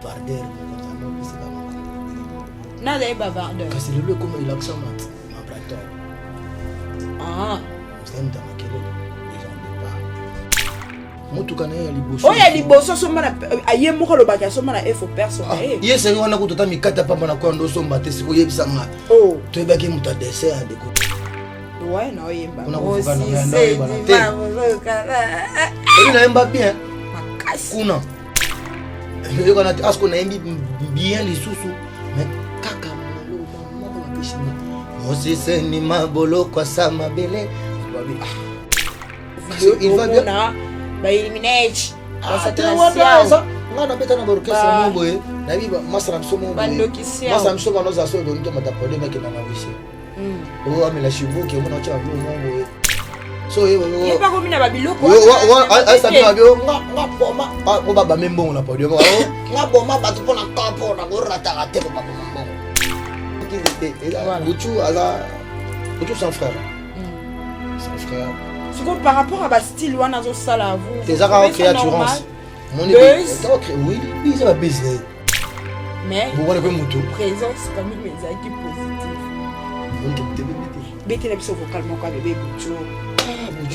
Bavardeur mokonzi yango opesi ba makambo. Nazali bavardeur. Kasi lelo ekoma elakisa mabrator. Ah. Ozali moto ya makelele déjà au départ. Motuka na ye ya liboso. Oyo ya liboso asomba na aye moko alobaki asomba na efo perso na ye. Ye seri wana kutu ata mikate ya pamba na koya ndo osomba te sikoyo oyebisa nga. Oh. Toyebaki moto ya dessin ya deko. Ouais, na oyemba. Kuna kofuka na ngai, na oyeba na te. Oyebi nayemba bien. Makasi. Kuna. Oyokana te asko nayembi bien lisusu mais kaka maloba moko bapesi nga. Mosiseni maboloko asa mabele. Babi ah. Il va bien. Ba eliminate. Ah, te wana eza nga nabeta na baorchestre moko boye nayebi masa na biso moko boye masa na biso bana ozala soki odoni to mata podium akenda na wise oyo amela shibuki omona otya babiloko moko boye so ye bakomi na babiloko nga boma po babame mbongo na podium nga boma bato mpo na kampo nakorataka te po baboma mbongo butu aza butu sans frère sans frère sikoyo par rapport à bastyle wana azosala vous eza kaka créaturance oui eza babese na ye mais bokwana mpe motu présence quand même ezalaki positive betela biso vocal moko ya bebe butu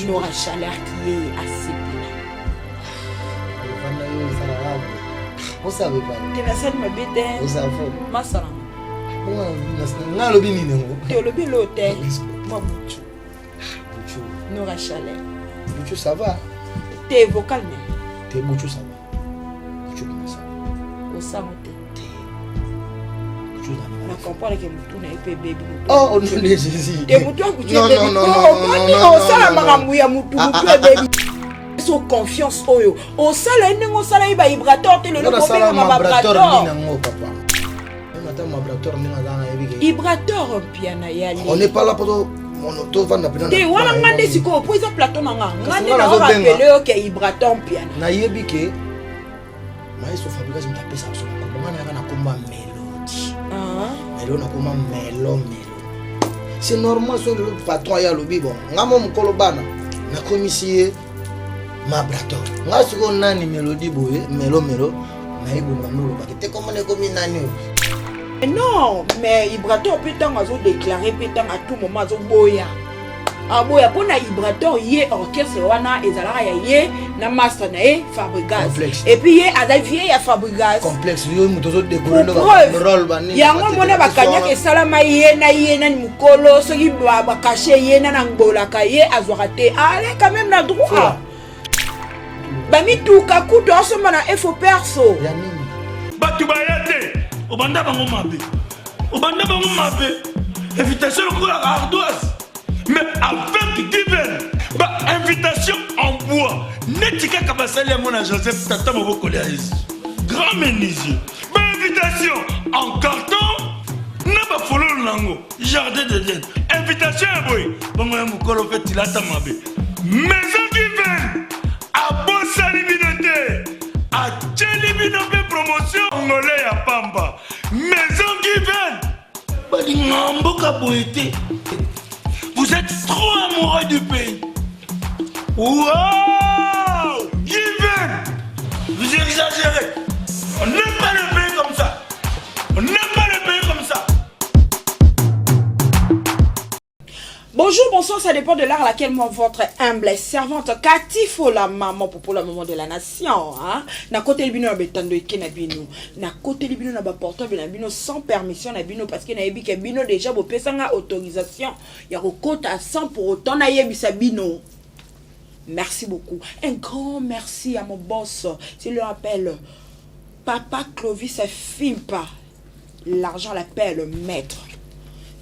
nora chaleur ki ye asepela te nasali mabe te masala nga alobi nini yango te olobi eloo te mwa butu nora chaleur butu ça va te vocal me te butu ça va osango te na comprendre ke motu na ye mpe ebebi oh, te motu akutu ebebi omoni osala makambo ya motu motu ebebi so confiance oyo osala ye ndenge osala ye baibrator te lelo kobengama babrator ibrator mpiana yali on n'est pas là pour tovanda mpena te wana nga nde sikoyo mpo eza plateau na nga nga nde naorapele yo ke ibrator mpiana nayebi ke maestro fabrigas moto apesa biso makombo nga nayaka na kombo ya melodie ah. melo nakoma melo melo c'est normal soki lelo patron aye alobi bon nga mo mokolo bana nakomisi ye mabrator nga sikoyo nani melodie boye melo melo naye boye bando olobaki te komona ekomi nani oyo non mais ibrator mpe ntango azodeklare mpe ntango a tout moment azoboya aboya mpo na ibrator ye orchestre wana ezalaka ya ye na master na ye fabrigas epuis ye aza vie ya fabrigas yango omona bakanyaka esalama ye na ye nani mokolo soki bakashe ye na na ngbolaka ye azwaka te ale quand même na droit bamituka kutu asomba na efo perso bato baya te obanda bango mabe obanda bango mabe invitation lokola ardoise mais avec given ba invitation en bois neti kaka basali yango na joseph tata mobokoli ya yesu grand menuisier ba invitation en carton na bafololo na yango jardin d'eden invitation ya boye bongo ya mokolo mpe tilata mabe maison given abosani bino te atyeli bino mpe promotion ngole ya pamba maison given balinga mboka boye te vous êtes trop amoureux du pays wow given vous exagérez on n'aime pas le pays comme ça on n'aime pas le pays comme ça. Bonjour, bonsoir, ça dépend de l'heure à laquelle moi, votre humble servante, Cathy Fola, maman, pour la maman de la nation, hein. Na côté bino na betando eke na bino. Na côté bino na ba portable na bino sans permission na bino parce que na yebi ke bino déjà bo pesanga autorisation ya ko kota sans pour autant na yebisa bino. Merci beaucoup. Un grand merci à mon boss. C'est le rappel. Papa Clovis Fimpa. L'argent l'appelle maître.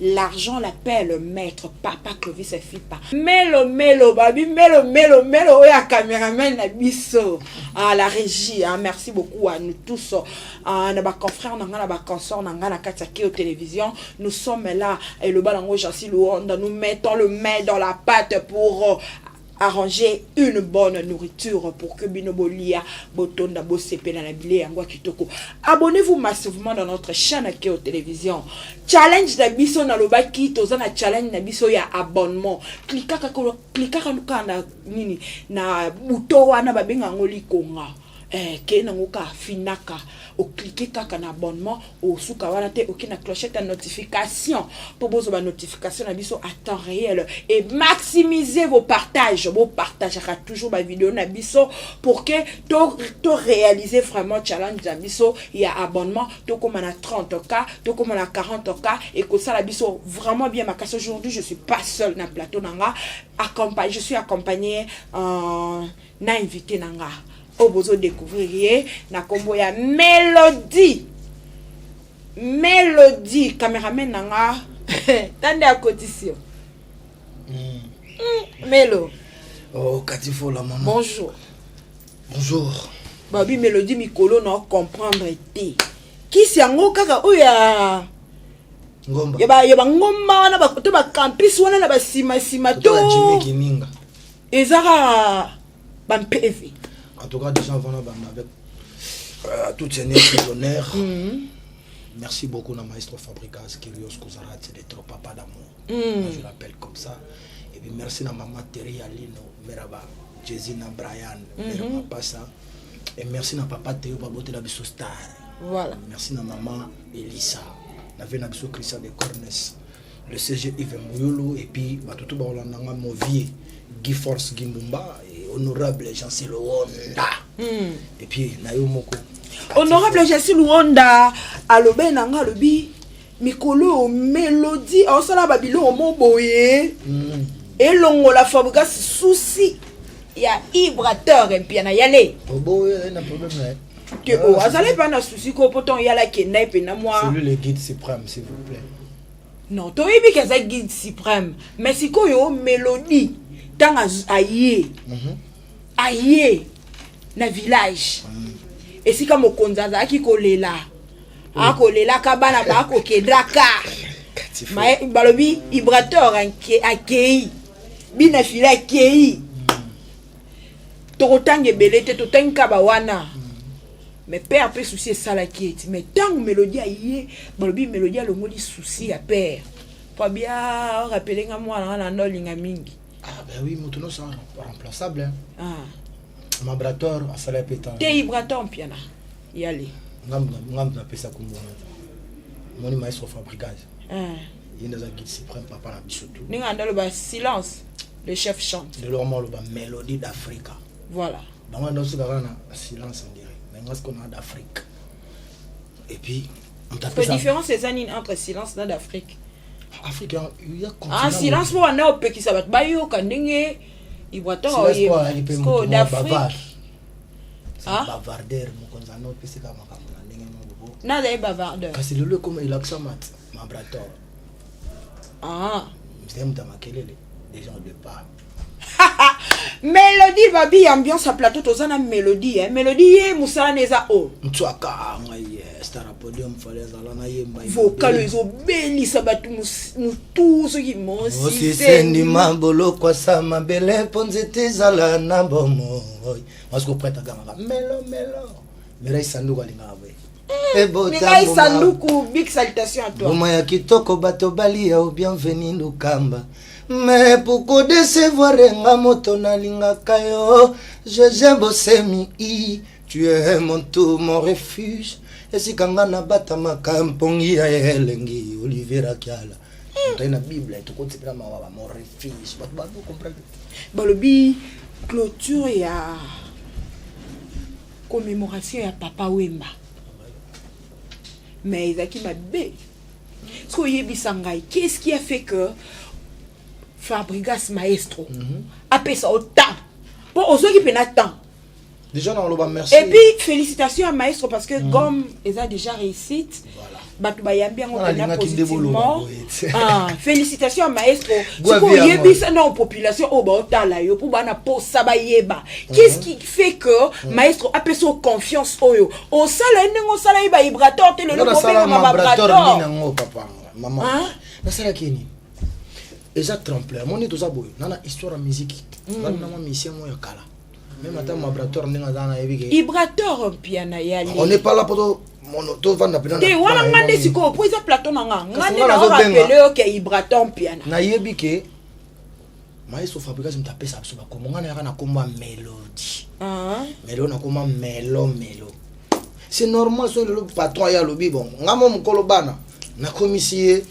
L'argent l'appelle maître. Papa Clovis Fimpa. Melo melo babi melo melo melo oya cameraman na biso. Ah la régie hein, merci beaucoup à nous tous. Ah na ba confrères na nga na ba consorts na nga na kati ya Keo télévision. Nous sommes là et le balango Jansi Luanda nous mettons le main dans la pâte pour arranger une bonne nourriture pour que bino bolia botonda bosepela na bilei yango ya kitoko. Abonnez-vous massivement dans notre chaîne Akeo Télévision. Challenge na biso nalobaki toza na challenge na biso ya abonnement. Klikaka klikaka kaka na nini na bouton wana babenga yango likonga. Ke nango ka finaka, oclique kaka na abonnement, osuka wana te, oke na clochette ya notification mpo bozwa banotification na biso à temps réel et maximiser vos partages. Bopartageaka toujours bavideo na biso pour que to réaliser vraiment challenge na biso ya abonnement. Tokóma na 30K, tokóma na 40K, ekosala biso vraiment bien makasi. Aujourd'hui, je suis pas seule na plateau na nga. Je suis accompagnée na invité na nga oyo bozodécouvrir ye na nkombo ya Mélodie. Mélodie, cameraman na nga, tande akotisi yo. Melo. Oh, Kati Fola, maman. Bonjour. Bonjour. Babi Mélodie, mikolo na comprendre te, kisi yango kaka oyo ya Ngomba. Ya bangomba wana, to bacampus wana na basima-sima to To Jimmy Kininga. Eza kaka bampeve. En tout cas, déjà, on va avec tout seigneur, tout honneur. Merci beaucoup, na maestro Fabricas, Kyrios Kozarat, c'est trop papa d'amour. Moi, je l'appelle comme ça. Et puis, merci na maman Terry Alino, Meraba, Jezina Brian, Meraba Passa. Et merci na papa Théo Babote la biso star. Merci na maman Elisa. Na ve na biso Christian de Cornes. Le CG Yves Mouyoulou et puis batutu baolandanga, mon vieux Guy Force Gimbumba et honorable Jean Wonda. Et puis na yo moko. Honorable Jessi Luonda alobe na nga, alobi mikolo oyo Mélodie aosala babiloko mo boye elongola Fabrigas susi ya Ibrateur Mpiana yale. Obo na problème na ye. Te, o azali mpe na susi ko po ntongo yala akenda ye mpena mwa. C'est lui le guide suprême, s'il vous plaît. Non, toyebi ke aza guide suprême, mais sikoyo Mélodie, ntango aye aye na village esika mokonzi azalaki kolela, akolelaka bana bakokendaka. Balobi Ibrator akei, bina file akei, tokotanga ebele te, totangi kaka wana. Mais père mpe susi esalaki eti, mais ntango Mélodie aye, balobi Mélodie alongoli susi ya père po abia orapele nga mwana nga na ndo olinga mingi. Ah ben oui, moto nyonso remplaçable, hein. Ah. Mabrator asala mpe temps. Te, Ibrator Mpiana yale. Ngambu napesa kombo wana te. Moni maestro Fabricage. Ah. Ye nde aza guide suprême, papa na biso tu. Ndenge anda aloba: "Silence, le chef chante." Lelo mwa aloba Mélodie d'Afrique. Voilà. Bango anda osuka kaka na silence, on dirait, mais nga sikoyo na d'Afrique et puis moto Po apesa. Différence eza nini entre silence na d'Afrique? Afrique ya Ah, silence mpo wana opekisa bato bayoka ndenge Ibrator. Silence mpo azalaki mpe moto moko d'Afrique. bavard. Ah? Bavarder, mokonzi ano opesika makambo na ndenge moko bo. Nazali bavardeur. Kasi lelo ekoma elakisa mat Mabrator. Ah. C'est moto ya makelele déjà au départ. Mélodie, babi ambiance ya plateau, toza na Mélodie, eh. Mélodie ye mosala na eza o Ntswaka ngai star ya podium, fale azala nayemba. Vocal ezobelisa bato motu soki mosisendima bolokwasa mabele mpo nzete ezala na bomoi. Masiko prêtre agangaka melo melo, Mirai Sanduku alingaka boye. Mirai Sanduku, big salutation à toi. Mbuma ya kitoko bato balia o bienvenu Lukamba, mais pour kodecevoir nga moto nalingaka yo, Jege Bosemi i tu es mon tout, mon refuge, esika nga nabatamaka, mpongi ya elengi. Olivier Akiala moto aye na Bible, tokotipela mawa ba mon refuge, bato bazo comprendre. Balobi clôture ya commémoration ya Papa Wemba, mais ezalaki mabe. Soki oyebisa ngai, qu'est-ce qui a fait que Fabrigas maestro apesa o temps mpo ozwaki mpena temps? Déjà na oloba merci. Et puis félicitations à maestro parce que gomme eza déjà réussite. Voilà. Bato bayambi yango Wana mpena alingaki nde boloba positivement. boye te. Ah, félicitations à maestro. Gwa Sikoyo vie yango. oyebisa na population oyo baotala yo mpo bana posa bayeba qu'est-ce qui fait que maestro apesa yo confiance oyo osala ye ndenge osala ye baibrator te lelo Nga nasala bobengama Mabrator nini babrator. yango papa mama? Hein? Nasalaki ye nini? Eza tremplin. Amoni toza boye na histoire ya musique, nga na mwa musicien moko ya kala, même ata Mabrator ndenge aza, nayebi ke Ibrator Mpiana yali. On n'est pas là po tovanda mpena. Te, wana nga nde sikoyo po eza plateau na nga, nga Kasi nde nga nazobenga. naorapele yo ke Ibrator Mpiana. Nayebi ke Maestro Fabrigas moto apesa biso bakombo. Ngai nayaka na kombo ya Mélodie. Ah. Melo, nakoma Melo Melo. C'est normal, soki lelo patron aye, alobi: bon, nga mo mokolo bana, nakomisi ye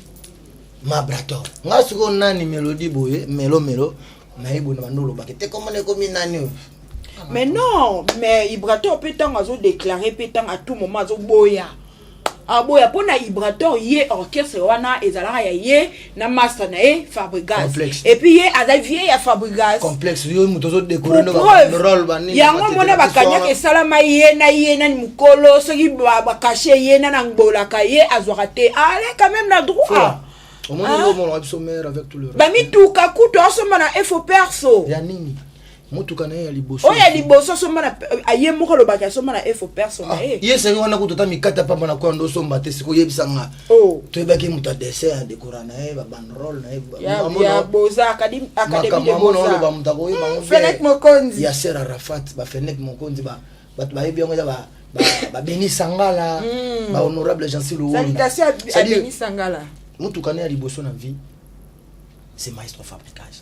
Mabrator. Nga sikoyo nani Mélodie boye, Melo Melo, naye boye na bando olobaki te komona ekomi nani oyo. Mais non, mais Ibrator mpe, ntango azodéclare mpe, ntango à tout moment azoboya, aboya mpo na Ibrator. Ye orchestre wana ezalaka ya ye na master na ye Fabrigas. Complexe. Et puis ye aza vie ya Fabrigas. Complexe, yo moto ozodécore Pour preuve, role banini. Yango mona bakanyaka esalama ye na ye nani mokolo soki bakashe ye na ngbolaka, ye azwaka te, ale quand même na droit. Omoni Ah. ngo omona biso mare avec tout le respect. Bamituka kutu asomba na efo perso. Ya nini? Motuka na ye ya liboso? Oyo ya liboso asomba na aye moko alobaki asomba na efo perso na ye. Ye seri wana kutu ata mikate pamba na koya ndo osomba te. Sikoyo oyebisa nga, Oh. toyebaki moto ya dessin ya décora na ye, babanderole na ye. Ya Boza Académie Makambo de yango na oloba, Boza. moto akoyeba yango. Fenek Mokonzi. Ya Ser Arafat, bafenek Mokonzi, bato bayebi yango eza babeni Sangala, bahonorable Jansi. Salutation à Beni Sangala. Motuka ne ya liboso na vie, c'est maestro Fabricage.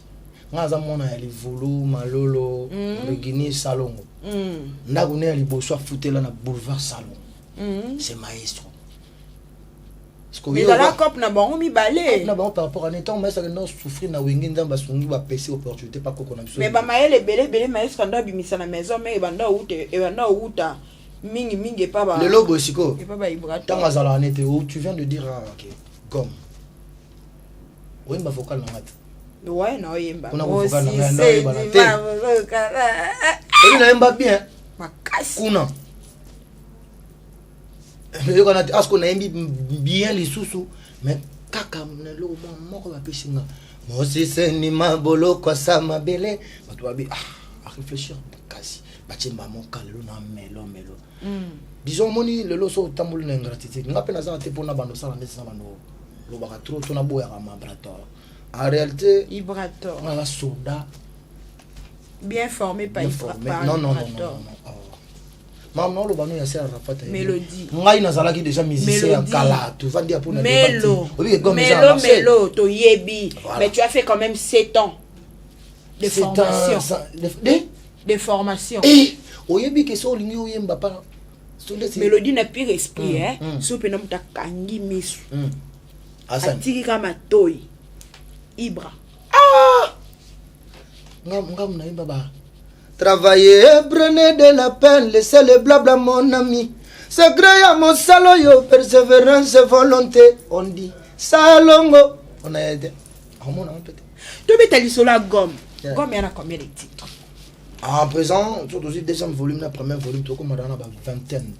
Nga aza mwana ya Livulu Malolo, Regini Salongo. Ndako ne ya liboso afutela na boulevard Salongo, c'est maestro. Ezala cope na bango mibale. Na bango par rapport à ntango maestro akenda souffrir na Wenge, Nzambe asungi, bapesi opportunité pa koko na biso. Mais bamayele ebele ebele maestro ando abimisa na maison, mais ebanda outa, ebanda outa mingi mingi epa ba Lelo boye sikoyo, epa ba Ibrator. Ntango azalaka nete, tu viens de dire, ah, ok, gomme, oyemba vocal na nga te. Ouais, na oyemba. Kuna ko vocal na ngai, ndo oyebana te. Oyi nayemba bien. Makasi. Kuna eyokana te asko nayembi bien lisusu, mais kaka na eloko mwa moko bapesi nga mosiseni maboloko asa mabele, bato babi ah, aréfléchir makasi, batie mbamoka lelo na Melo Melo. Disons, omoni lelo so otamboli na ingratitude, nga mpe nazaka te mpona bando osala ndeti na bando lobaka trop to naboyaka Mabrator. En réalité, Ibrator. nga naza soldat. Bien formé par bien Ibra, formé. par Non, non, non, non, Ibrator. non, non. Oh. Maman, naoloba no ya Ser Arafat ayebi. Mélodie. Ngai nazalaki déjà musicien ya Mélodie. kala, tovandi ya mpona. Melo. Obike gomme eza na Melo. Marseille. Melo toyebi. Voilà. Mais tu as fait quand même 7 ans de C'est formation. De De formation. Eh, oyebi ke so olingi oyemba pa so ndeti Mélodie na pire esprit, eh. So mpe na moto akangi miso, Asani. atiki kaka matoi, Ibra. Ngam nayemba ba travailler, prenez de la peine, laissez le blabla, mon ami. Secret ya mosala oyo, persévérance, volonté, on dit Salongo, on a aidé omona mpe te. Tobeta lisolo ya gomme. Yeah. Gomme yana combien de titres? En présent, so tozwi deuxième volume na premier volume, tokomata na ba vingtaine.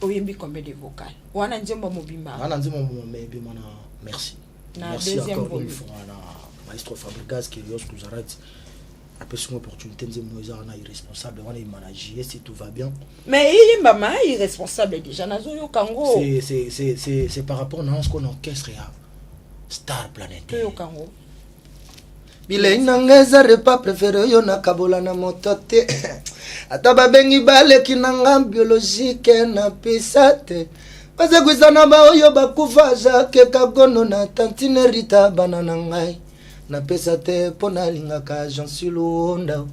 Oyembi combien de vocal wana, nzembo mobimba? Nga na nzembo ebima na merci. Na Merci deuxième encore une volume. fois na maestro Fabrigas Kelios Kuzarat, apesi ngo opportunité. Nzembo eza wana irresponsable, wana ebima na juillet si tout va bien. Mais eyembama irresponsable déjà, nazoyoka ngo. C'est par rapport na ce qu'on orchestre ya Star Planétaire. Toyoka ngo. Bilei na nga eza repas préféré oyo nakabola na moto te. Ata babengi baleki na nga biologique, napesa te. Bazekwisa na baoyo bakufa, Jacques Kagono na tantine Rita, bana na ngai, napesa te mpo nalingaka Jansi Luonda.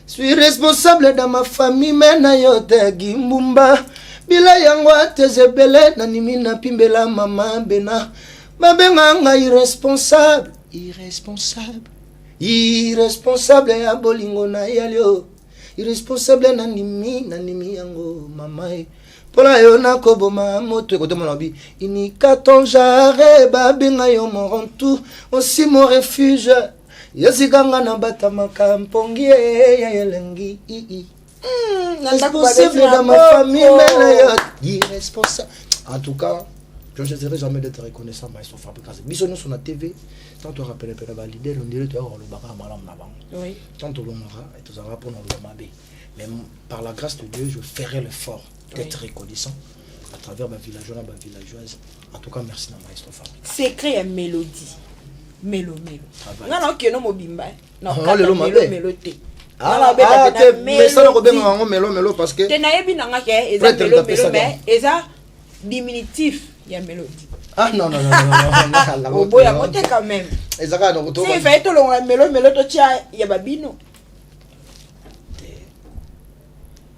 Suis responsable dans ma famille, me na yo te gimbumba bila yango ateze ebele nanimi napimbela mama bena babenga ngai irresponsable, irresponsable, irresponsable ya bolingo na yali o irresponsable. Nandimi, nandimi yango mama e mpona yo nakoboma moto ekotomona bi inika ton genre babenga yo morontu aussi mon refuge yesikanga nabatamaka mpongi ye ya elengi. Responsable dans ma famille, mais na yo irresponsable. En tout cas, je ne cesserai jamais d'être reconnaissant, maestro Fabrikas. Biso nyonso na TV, tant torakapele pene baleader, ondire toyaka kolobaka malamu na bango. Tant tolongaka, tozalaka mpona koloba mabe, mais par la grâce de Dieu, je ferai l'effort d'être reconnaissant à travers bavillageois na bavillageoise. En tout cas, merci na maestro Fabrikas. Secret ya Mélodie Melo Melo? Travail. Nga na okende mobimba eh. Na Ah, okata lelo Melo mabe. Melo te. Ah, ah, te mesana kobenga yango Melo Melo parce que Te, nayebi nanga ke eza Prêtre Melo Melo, tapesaka. mais eza diminutif. Ya Mélodie. Ah non, non, non, non, non. Oboya yango te quand même. Eza kaka na si efai tolongola Melo Melo, totia ya babino.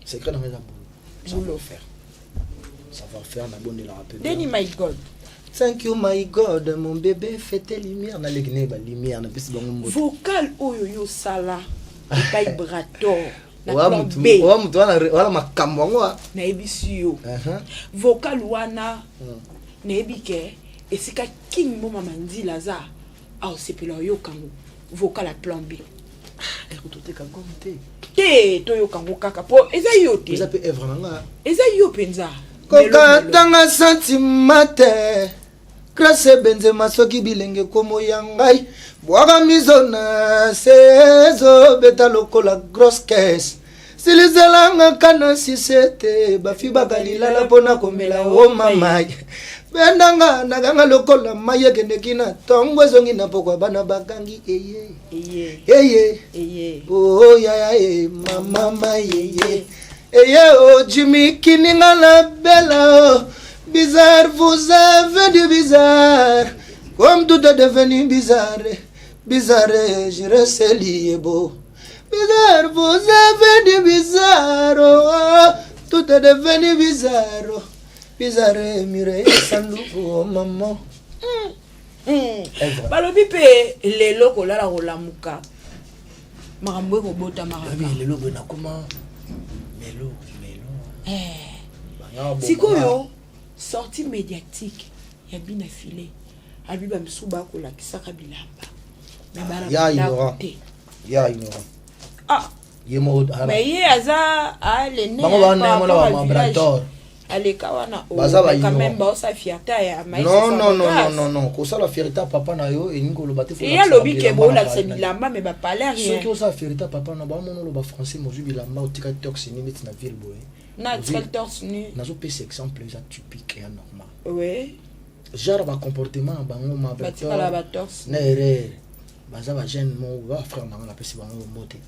Secret na nga eza boulot. Boulot. Faire savoir faire, nabondelaka mpe. Deni my God. Thank you my God, mon bébé fete lumière, naleki naye balumière, napesi bango mbote. Vocal oyo yosala epai Brator na Oya plan mutu B. Oya mutu wana, wana makambo yango ah. Nayebisi yo, vocal wana, nayebi ke esika King Mboma Mandila aza, aosepela oyoka yango, vocal ya plan B. Ekototeka gomme te. Te, toyoka yango kaka mpo eza yo te. Eza mpe œuvre na nga. Eza yo mpenza. Kokatanga sentiment te, grâce Benzema, soki bilenge komo ya ngai bwaka miso na se, ezobeta lokola grosse caisse, silizelanga kana sise te, bafi bakalilala mpona komela o mamai, bendanga naganga lokola mai ekendeki na ntongo, ezongi na pokwa, bana bakangi eye. Eye. Eye. Eye. Oh yaya e mama mayeye eye oh Jimmy Kininga la belle, oh bizarre, vous avez du bizarre, comme tout est devenu bizarre, bizarre, je reste lié beau, bizarre, vous avez du bizarre, oh, oh, tout est devenu bizarre, oh, bizarre, Mireille Sanduku, oh maman. Œuvre. Balobi mpe lelo kolala kolamuka, makambo ekobotamaka. Babi lelo boye nakoma Melo Melo. Banga baboma. Sikoyo sortie médiatique ya bina file abi, bamisusu bakolakisaka bilamba me bana Ya bandako ignorant. te. Ya ignorant. Ah. Ye moko ala. Mais ye aza alene. Bango bana ye mona ba Mambrator. Aleka wana oh, Baza ba mais quand même ignorant. baosa fierté ya Non, non, non, non, non, non, kosala fierté ya papa na yo elingi koloba te. Ye alobi ke boolakisa bilamba me bapale rien. Soki osala fierté ya papa na bamona, oloba français, mozwi bilamba, otika torse nu neti na ville boye. Na tikali torse nu. Nazopesa exemple eza typique ya normal. Genre bacomportement na bango. Batikala batorse. Na erreur baza bajeune moko, bafrère na nga, napesi bango mbote,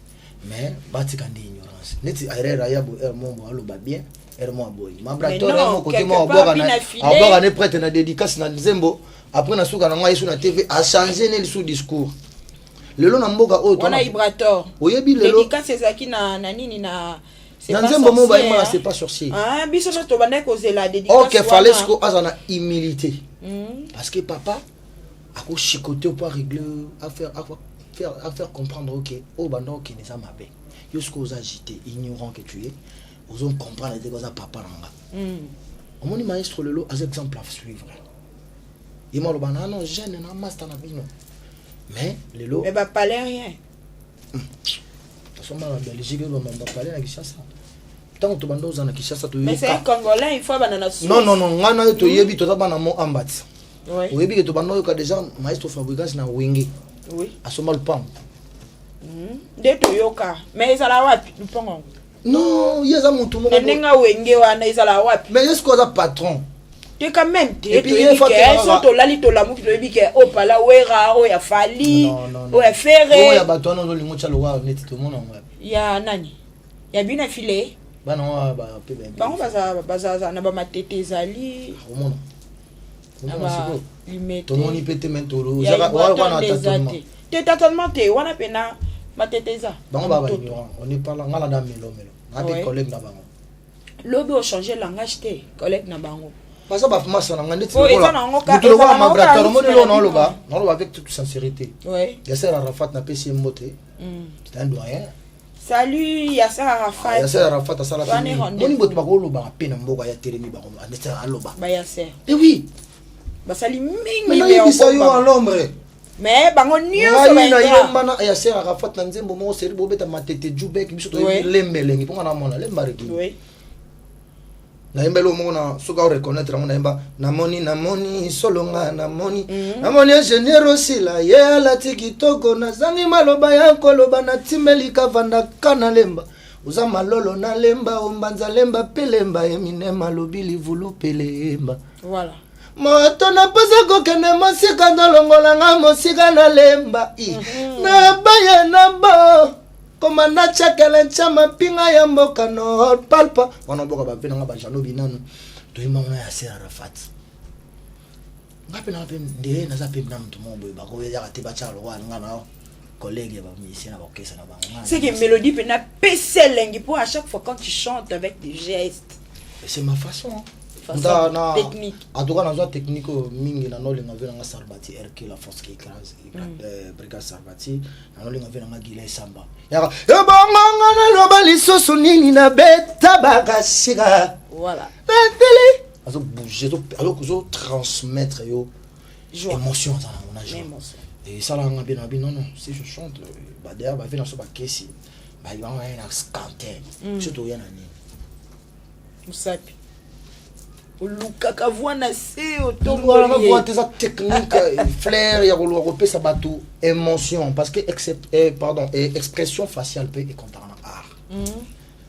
mais batika nde ignorance neti erreur aya boye, erreur moko boye aloba bien, erreur moko aboyi Mabrator. Mais non, Mo kote quelque moko part, Bina File- abwaka ne prêtre na dédicace na nzembo, après na suka nango ayesu na TV, achange ne lisu discours lelo na mboka oyo. Wana Ibrator. Oyebi lelo dédicace ezalaki na nini na C'est na pas nzembo moko sorcier, bayembaka hein. C'est pas sorcier. Ah, biso nyonso tobandaki kozela dédicace Ok, fallait wana. siko aza na humilité parce que papa akochicote po arégler, à faire comprendre, ok, oyo banda okende eza mabe, yo sikoyo oza agité, ignorant que tu es, ozo comprendre te, oza papa na nga. Omoni maestro lelo aza exemple à suivre, ye mo aloba na non jeune na master na bino, mais lelo Mais bapale rien. Tosomba na Belgique, bapale na Kinshasa, ntango tobanda oza na Kinshasa. Mais c'est un Toyoka. Congolais, il faut bana na source. Non, non, non, ngai na yo toyebi, toza bana mo ambati. Oyebi ke tobanda oyoka déjà maestro Fabregas na Wenge. Asomba lupango. Nde toyoka, mais ezala wapi lupango yango? Non, ye aza motu moko. Na ndenge awenge wana, ezala wapi? Mais ye sikoyo aza patron. Te, quand même te. Et puis, ye Toyebi fa ke te so tolali tolamuki, toyebi ke oyo pala Wera, oyo ya Fali, Non, non, non. oyo ya Oyo ya Fere. bato wana ozolinga otya lokwa neti tomona yango wapi? Ya nani, ya Bina File. Bana wana mpe. Bango bazala na bamatete, ezali omona na omona sikoyo. Balimete. Tomoni mpe te, me tolo Ya wana Ibrator eza tatonement. te, te tatonement te, wana mpena matete eza. Bango baa Mototo. baignorant, on est parle, nga nada Melo Melo nga mpe collègue na bango. Lobi ochange langage te, collègue na bango. Baza bamasa na nga ndeti Po eza nango moto lokola eza nango ka Mabrator, omoni rythme eloko na naoloba bino. naoloba avec toute sincérité. Yasser Arafat, napesi ye mbote. C'est un doyen. Salut Yasser Arafat. Yasser Arafat asala Wana mpe mingi. rendez-vous. Moni boto bakolobaka mpe na mboka ya telemi, bango ndeti aloba. Bayaser Eh oui. basali mingi. Mais nayebisa yo en l'ombre. Mais bango nyonso Ngai baingra. nayemba na Yasser Arafat na nzembo moko seri, bobeta matete jubek, biso toyebi lembelengi mpo nga namona lemba reki. Nayemba eloko moko na soki aoreconnaître yango, nayemba namoni namoni solonga namoni namoni ingénieur osila ye alati kitoko, nazangi maloba ya koloba, natimbeli kavandaka na lemba, oza malolo na lemba, ombanza lemba pe lemba eminem alobi livulu pe lemba. Voilà. Moto naposa kokende mosika, nolongolanga mosika na lemba i nabaye nabo koma natiakele ntya mapinga ya mboka no palpa wana mboka bape nanga bajano binanu toyemba ngo na Yasser Arafat. Nga mpe naa mpe nde naza mpe na moto moko boye, bakoyaka te, batyaka lokola nga na collègue ya bamusicien na baorchestre na bango. C'est que mélodie mpe napesa elengi, mpo à chaque fois quand tu chantes avec des gestes. C'est ma façon, hein. Façon technique. En tout cas, nazwa technique oyo mingi. Nanolinga ve nanga Sarbati RK, la force qui écrase, brigade Sarbati. Nanolinga ve nanga Gila Esamba yaka ebonganga. Naloba lisusu nini? Nabeta bakasika. Voilà. Natele azobouge, azotransmettre yo Joie. Émotion aza nango na joie. Émotion. Esalaka mpe na bi non non, si je chante baderrière bave na so bakesi bango ye na scanter so toya na nini. Mosapi olukaka voix na se. Wana Otomboli. Voix te, eza technique, flair ya koluka kopesa bato émotion, parce que pardon, expression faciale mpe ekontaka na art.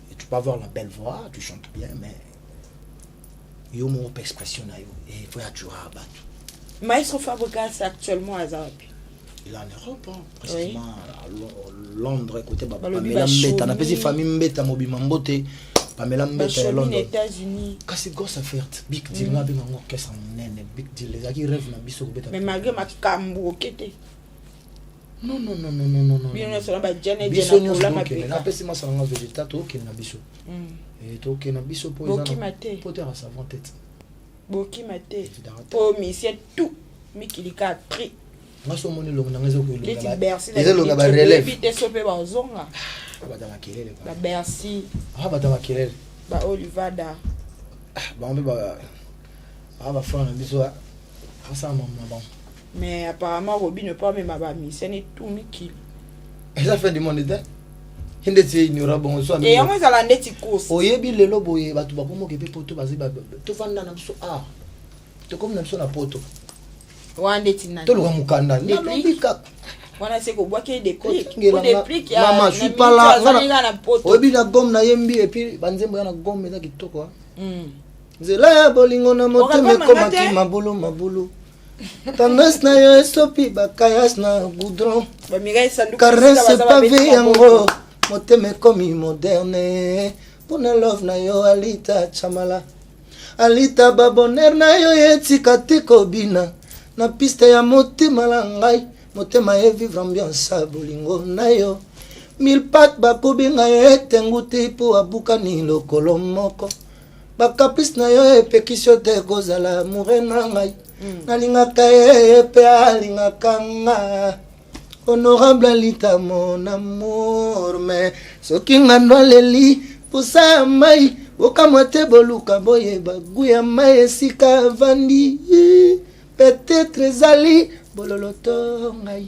Et tu peux avoir la belle voix, tu chantes bien, mais yo moko mpe expression na yo et faut ya tura bato. Maestro Fabregas actuellement aza wapi? Il est en Europe, hein, précisément à Londres, côté ba Balobi Pamela Bashomi. Mbeta. Napesi famille Mbeta mobima mbote, Pamela Mbeta ya Bashomi na London. États-Unis. Kasi grosse affaire, big deal, nga abenga yango orchestre monene, big deal. Ezalaki rêve na biso kobeta. Mais malgré makambo oke te. Non, non, non, non, non, non, non. Bino nyonso na bajene. Biso nyonso Jena tokende. mapeka. Napesi masala nga végéta, tokende na biso. Tokende na biso po eza Bokima te. Po te savon tete. Bokima te. Évidemment. Po musicien tout mikili ka tri. Nga so omoni elongo nanga eza Neti Bercy. Eza elongo ya barelève. Te, so mpe bazonga. Bata makelele. Babercy. Bata makelele. Baolivada. Bango mpe bafana na biso, asala mamu na bango. Mais apparemment Robin mpo amema bamusicien ne tout mikili. Eza fin du monde te, ndeti ignora bongo so. E yango ezala ndeti course. Oyebi lelo boye bato bakomoke mpe poto, bazali tovanda na biso, art tokomi na biso na poto. Wana ndeti nani? Toluka mokanda. Déplique. Nalobi kaka. Wana se kobwaki déplique. Kotangela. Déplique. Mama, je suis pas là. Azali na poto. Oyebi na gomme nayembi, et puis banzembo ya na gomme eza kitoko, ah. Nzela ya bolingo na motema Okakoma ekomaki te? Mabulu mabulu, tendresse na yo esopi bakayas na goudron. Bamirai Sanduku. Caresse pavé yango, motema ekomi moderne mpona love na yo. Alita Chamala, Alita, babonheur na yo etika te kobina na piste ya motema na ngai. Motema evivre ambiance ya bolingo na yo. Mille pat bakobenga ye etengu te mpo abukani lokolo moko. Bacaprice na yo epekisi yo te kozala amoureux na ngai. Nalingaka ye mpe alingaka nga, honorable Alita mon amour. Mais soki ngando aleli posa ya mai, bokamwa te, boluka boyeba gu ya mai esika avandi. Peut-être ezali bololo to ngai.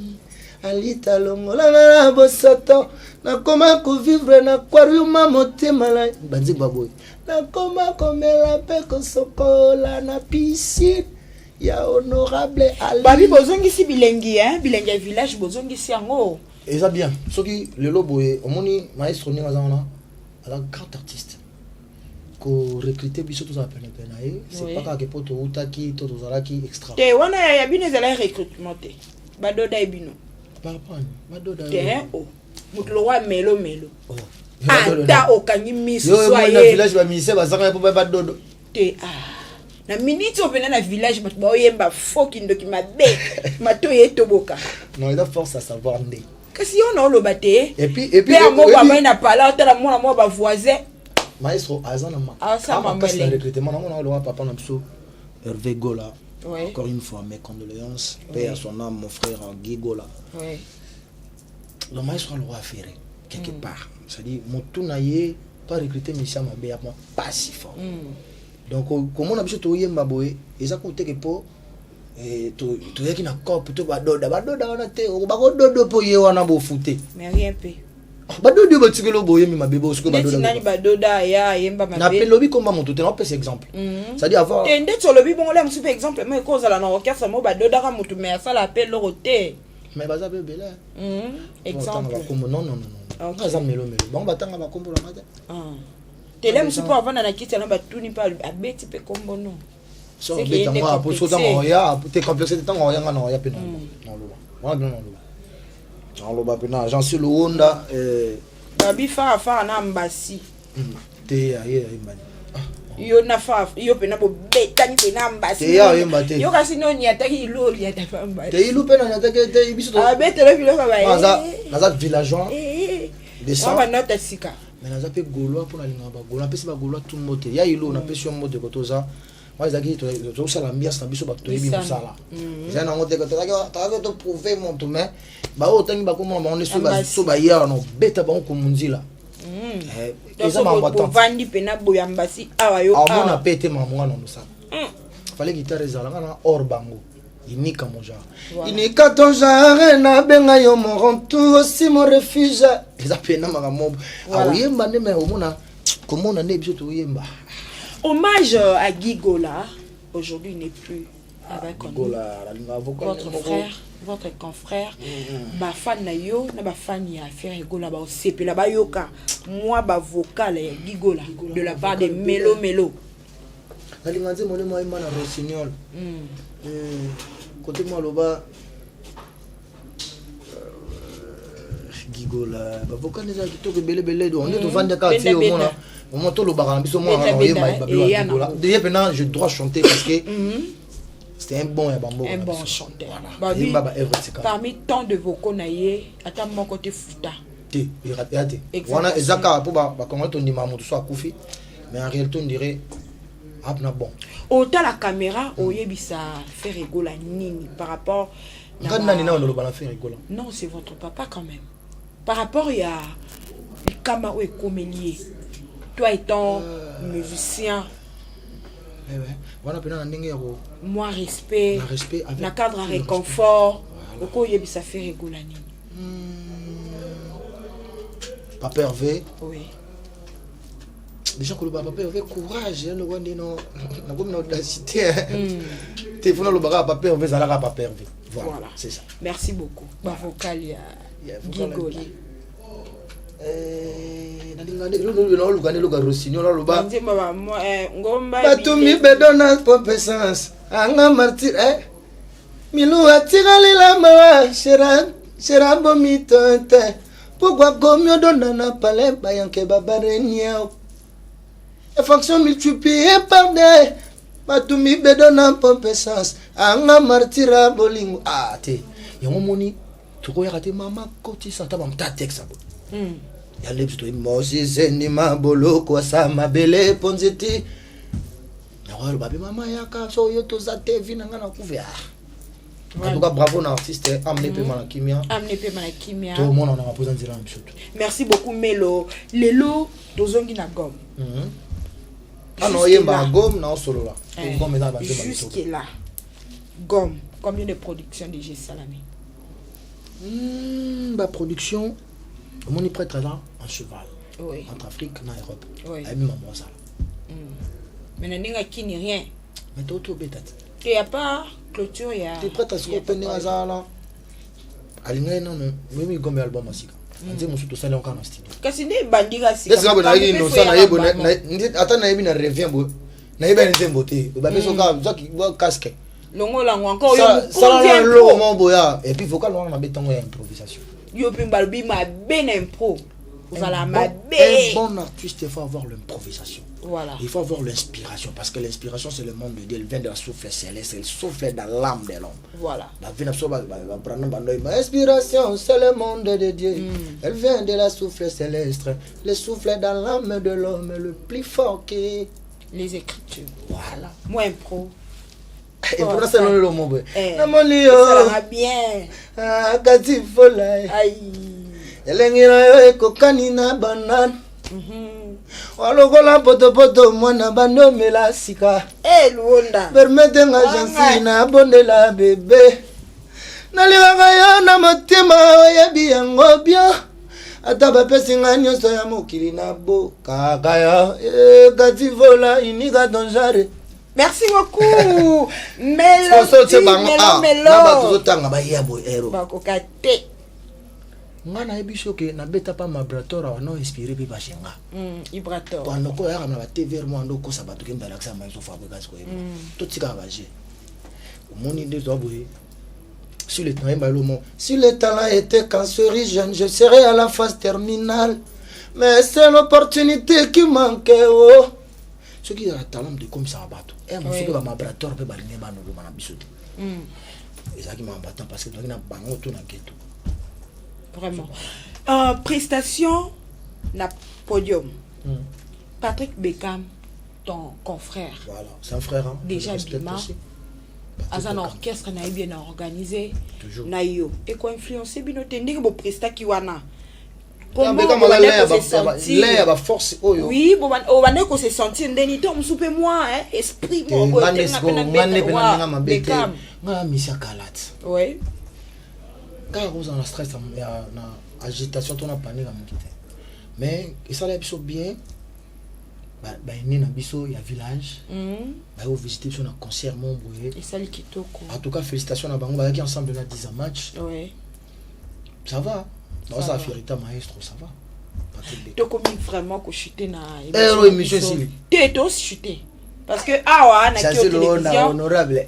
Alita, longolanga na bosoto, nakoma kovivre na aquarium motema na banzembo baboye. Nakoma komela mpe kosokola na piscine ya honorable Ali. Babi bozongisi bilengi, hein? Bilengi ya village bozongisi yango. Eza bien soki lelo boye omoni maestro ndenge aza wana, aza grand artiste, korecrute biso tozala penepene na ye, c'est pas kaka po toutaki to tozalaki extra. Te, wana ya bino ezalaki recrutement te, badoda ye bino. Par rapport à badoda? Te, o moto lokwa melo melo. Oh. Ata okangi miso. Yo Zwa omoni na ye. village bamusicien bazanga po badodo. Te, ah. Na miniti oyo mpena na village bato baoyemba fo kindoki mabe, matoyi etoboka. Non, eza force à savoir nde. Kasi yo na oloba te. Et puis Mpe yango bamai na pala otala mwana mwa bavoisin. Maestro aza na Asala makasi na mambele. recrutement nango na oloba papa na biso Hervé Gola. Encore une fois, mes condoléances, paix à son âme, mon frère Guy Gola. Le maestro aloba affaire quelque part, c'est-à-dire motu na ye to recruter musicien mabe ya mwa pasi fort. Donc komona biso toyemba boye eza koteke mpo toyaki na cope to badoda badoda wana te, bakododo mpo ye wana bofu te. Mais rien mpe. Badodi oyo batikeli oyo boyembi mabe bo sikoyo. Neti nani? Badoda. Badoda ya ayemba mabe. Napelobi komba moto te, naopesa exemple, c'est-à-dire avoir Te, ndeti olobi bongo, le mosusu mpe exemple mo ekozala na orchestre mo badodaka motu mais asala mpe eloko te. Mais baza mpe ebele. Exemple. Bakombo, non, non, non, non. Nga aza melo melo, bango batanga bakombo nanga te. Ah. Te, le mosusu mpo avanda na kiti yana, batuni mpe abeti mpe kombo no. So C'est qu'il obeta était ngo apo so complexé. ntango oya te, complexe te, ntango oya nga na oya mpe naloba wana bino, naloba mpe na agence Luwonda. Babi farafara na mbasi. Te, aye ayembani. Yo na fa yo pena bobetani pena mbasi. Te, ya oyemba te. Yo kasi no niataki ilu oliata pa mbasi. Te, ilu mpe na niataki te, biso Abetela biloko ba. Naza villageois de sang. Ba nota sika. Mais naza mpe gaulois mpo nalingaka bagaulois, napesi bagaulois tu mbote. Ya ilu, napesi yo mbote koto oza. Wana ezalaki tozosala ambiance na biso, bato toyebi mosala ezali nango te. Tozalaki toprouve moto, mais baoyo otangi bakomona bango nde so bayaka na obeta bango komunzila. Eza makambo ovandi mpena boya mbasi awa yo. Amona mpe te makambo wana mosala. Fallait guitare ezala nga na or bango inika mon genre, inika ton genre, nabenga yo mon tout aussi mon refuge. Eza pena makambo aoyemba nde, mais omona komona nde biso toyemba. Hommage à Guy Gola. Aujourd'hui, il n'est plus avec nous. Gola, votre frère, votre confrère. Ba fan na yo, na ba fan ya Ferre Gola ba osepela ba yoka. Moi ba vocal ya Guy Gola de la part de Melo Melo. Nalinga nzembo nde mwayemba na Rossignol. Kote mwa aloba Gigola, bavocal eza kitoko ebelebele. Donc nde tovandi kaka ti omona moment tolobaka na biso mwana oyemba Gigola ye mpena, je dois chanter parce que c'était un bon ya bamboka. Un bon chanteur. Yemba ba œuvre tika. Parmi tant de vocaux na ye, ata moko te futa. Te, eya te wana, eza kaka mpo bakongoli tondima moto so akufi, mais en réalité on dirait apna bon. Otala caméra, oyebisa Ferre Gola nini par rapport? Nga nani na oloba na Ferre Gola? Non, c'est votre papa quand même. Par rapport ya likama oyo ekomeli ye, toi étant musicien. Wana mpena na ndenge ya moi respect, na respect. Na cadre ya réconfort, okoyebisa Ferre Gola nini? Papa Hervé. Oui. Déjà koloba papa Hervé courage, eloko nde no nakomi na audacité te. Funa lobaka papa Hervé, ezalaka papa Hervé. Voilà, c'est ça. Merci beaucoup. Bavocal ya Guy Gola. Nalinga naoluka nde eloka Rossignol aloba. Ngomba. Bato mibedo na pompe essence anga martyr milu atikalela mawa sera bomito te. Pourquoi komi odonda na palais bayanke babarenia fonction multipliée par deux? Bato mibedo na pompe essence anga martyr bolingo. Ah te, yango moni tokoyaka te. Mama kotisa ata bamta texte bo ya nde biso toyebi mosiseni maboloko asa mabele mpo nzeti yango aloba mpe mama yaka so oyo toza te vi na ngai na kuve. Ah, en tout cas bravo na artiste, amne mpe na kimia. Amne mpe na kimia. Tomonana mpoza nzela na biso to. Merci beaucoup Melo. Lelo tozongi na Gome. Ana oyemba na Gome, na osolola Gome eza na banzemba. Jusque là, Gome, combien de productions déjà esalami? Baproduction, omoni prêtre aza en cheval entre Afrique na Europe. Ayebi mama osala. Mais na ndenge akini, rien. Mais to tobeta te. Te, ya pas clôture ya. Te, prêtre sikoyo mpe ndenge aza wana, alingai nano oyebi Gombe album ya sika, nze mosusu tosali yango kaka na studio. Kasi nde ebandi kasi. Sika boye nayaki innocent, nayebi ata nayebi na revient boye, nayebi ani nzembo te, bapeso kaka casque. Longola yango encore yo. Sala eloko moko boya, et puis vocal wana mabe ntango ya improvisation. Yo mpe balobi mabe na impro, ozala mabe. Un bon artiste, il faut avoir l'improvisation. Voilà. Il faut avoir l'inspiration, parce que l'inspiration, c'est le monde de Dieu. Elle vient de la souffle céleste, elle souffle dans l'âme de l'homme. Voilà. L'inspiration, c'est le monde de Dieu. Elle vient de la souffle céleste. Le souffle dans l'âme de l'homme, le plus fort que les écritures. Voilà. Moi, impro. Impro, c'est le mot. Namoni yo. Bien. Kati fola. Elengi na yo ekokani na banane. Walokola potopoto mwana bandomela sika. Luonda. Permete nga jansi nabondela bebe, nalingaka yo na motema, oyebi yango bien. Ata bapesi nga nyonso ya mokili, nabokaka yo kati vola inika ton genre. Merci beaucoup Mélodie Melo Melo. Na bato ozotanga baya boye ero. Bakoka te. Nga nayebi soki nabeta pa mabrator awa no inspiré mpe bashenga. Ibrator. Bandoko oyaka na batvr mo ando okosa bato ke mbalakisa maison fabricas koyeba. Totikaka baje omoni nde toa boye sur le temps mot. Si le talent était cancérigène, je serais à la phase terminale, mais c'est l'opportunité qui manquait. Oh. Soki ezala talent moto ekomisaka bato soki bamabrator mpe balingi banoloma na biso te. Ezalaki makambo parce que tozalaki na bango to na ghetto. Vraiment, prestation na podium, Patrick Beckham, ton confrère. Voilà, c'est un frère, hein. Déjà bima aza na orchestre na ye bien organisé na yo. Ekoinfluence bino te ndenge boprestaki wana? Ya baforce oyo. Oui, obandaki kose sentir ndeni to mosu mpe mwa esprit? Nga nde pena ndenge mabe te, nga misi akala ti kaka kozala na stress, na agitation to na panique ya moki te. Mais esala biso bien, baene na biso ya village baye kovisite biso na concert mo boye. Esali kitoko. En tout cas, félicitations na bango, bazalaki ensemble na 10 match. Ça va, baosala fierté maestro, ça va. Tokomi vraiment kochute na émission esili. Te, tochute parce que awa na télévision honorable.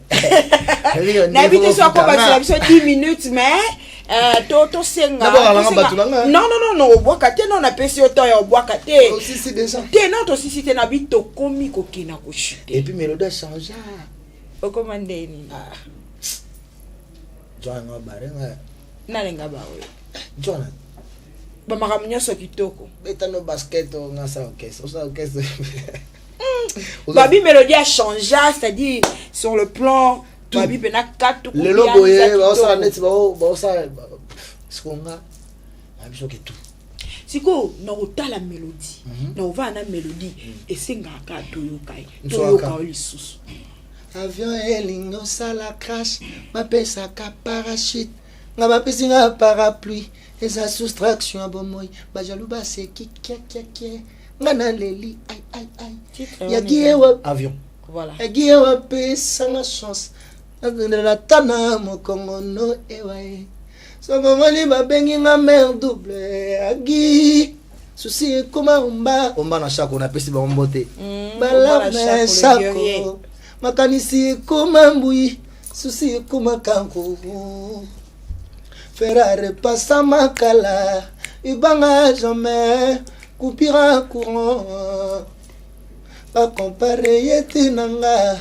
Nayebi te so akobakisela biso 10 minutes, mais tosenga. Non, non, non, non, obwaka te. Non, napesi yo temps ya obwaka te. Te, non, tosisi te. Nabi tokomi kokenda kochute. Et puis mélodie change. Okoma ndeni? Jwana barenga. Nalenga baoyo. Jwana. Bamakambo nyonso kitoko. Betano basket, nga sa orchestre, osala orchestre. Babi mélodie a changé, c'est-à-dire sur le plan babi mpena katu. Lelo boye baosala neti baosala siko nga na biso ke tout. Sikoyo na kotala mélodie, na kovanda na mélodie, esengaka kaka toyoka ye, toyoka yo lisusu. Avion elingi osala crash, bapesaka parachute, nga bapesi nga parapluie. Eza soustraction ya bomoi, bajaloux baseki kiakiakie, nga naleli ai ai ai. Yaki ewa avion. Voilà. Yaki ewa pesanga chance nata na mokongo no ewa ye. Soki omoni babengi nga mare double agi susi ekoma omba omba na shako, napesi bango mbote. Balarme shako, makanisi ekoma mbui, susi ekoma kanku. Ferrari pasa makala ibanga, jamais coupure courant, bacompare ye te na nga.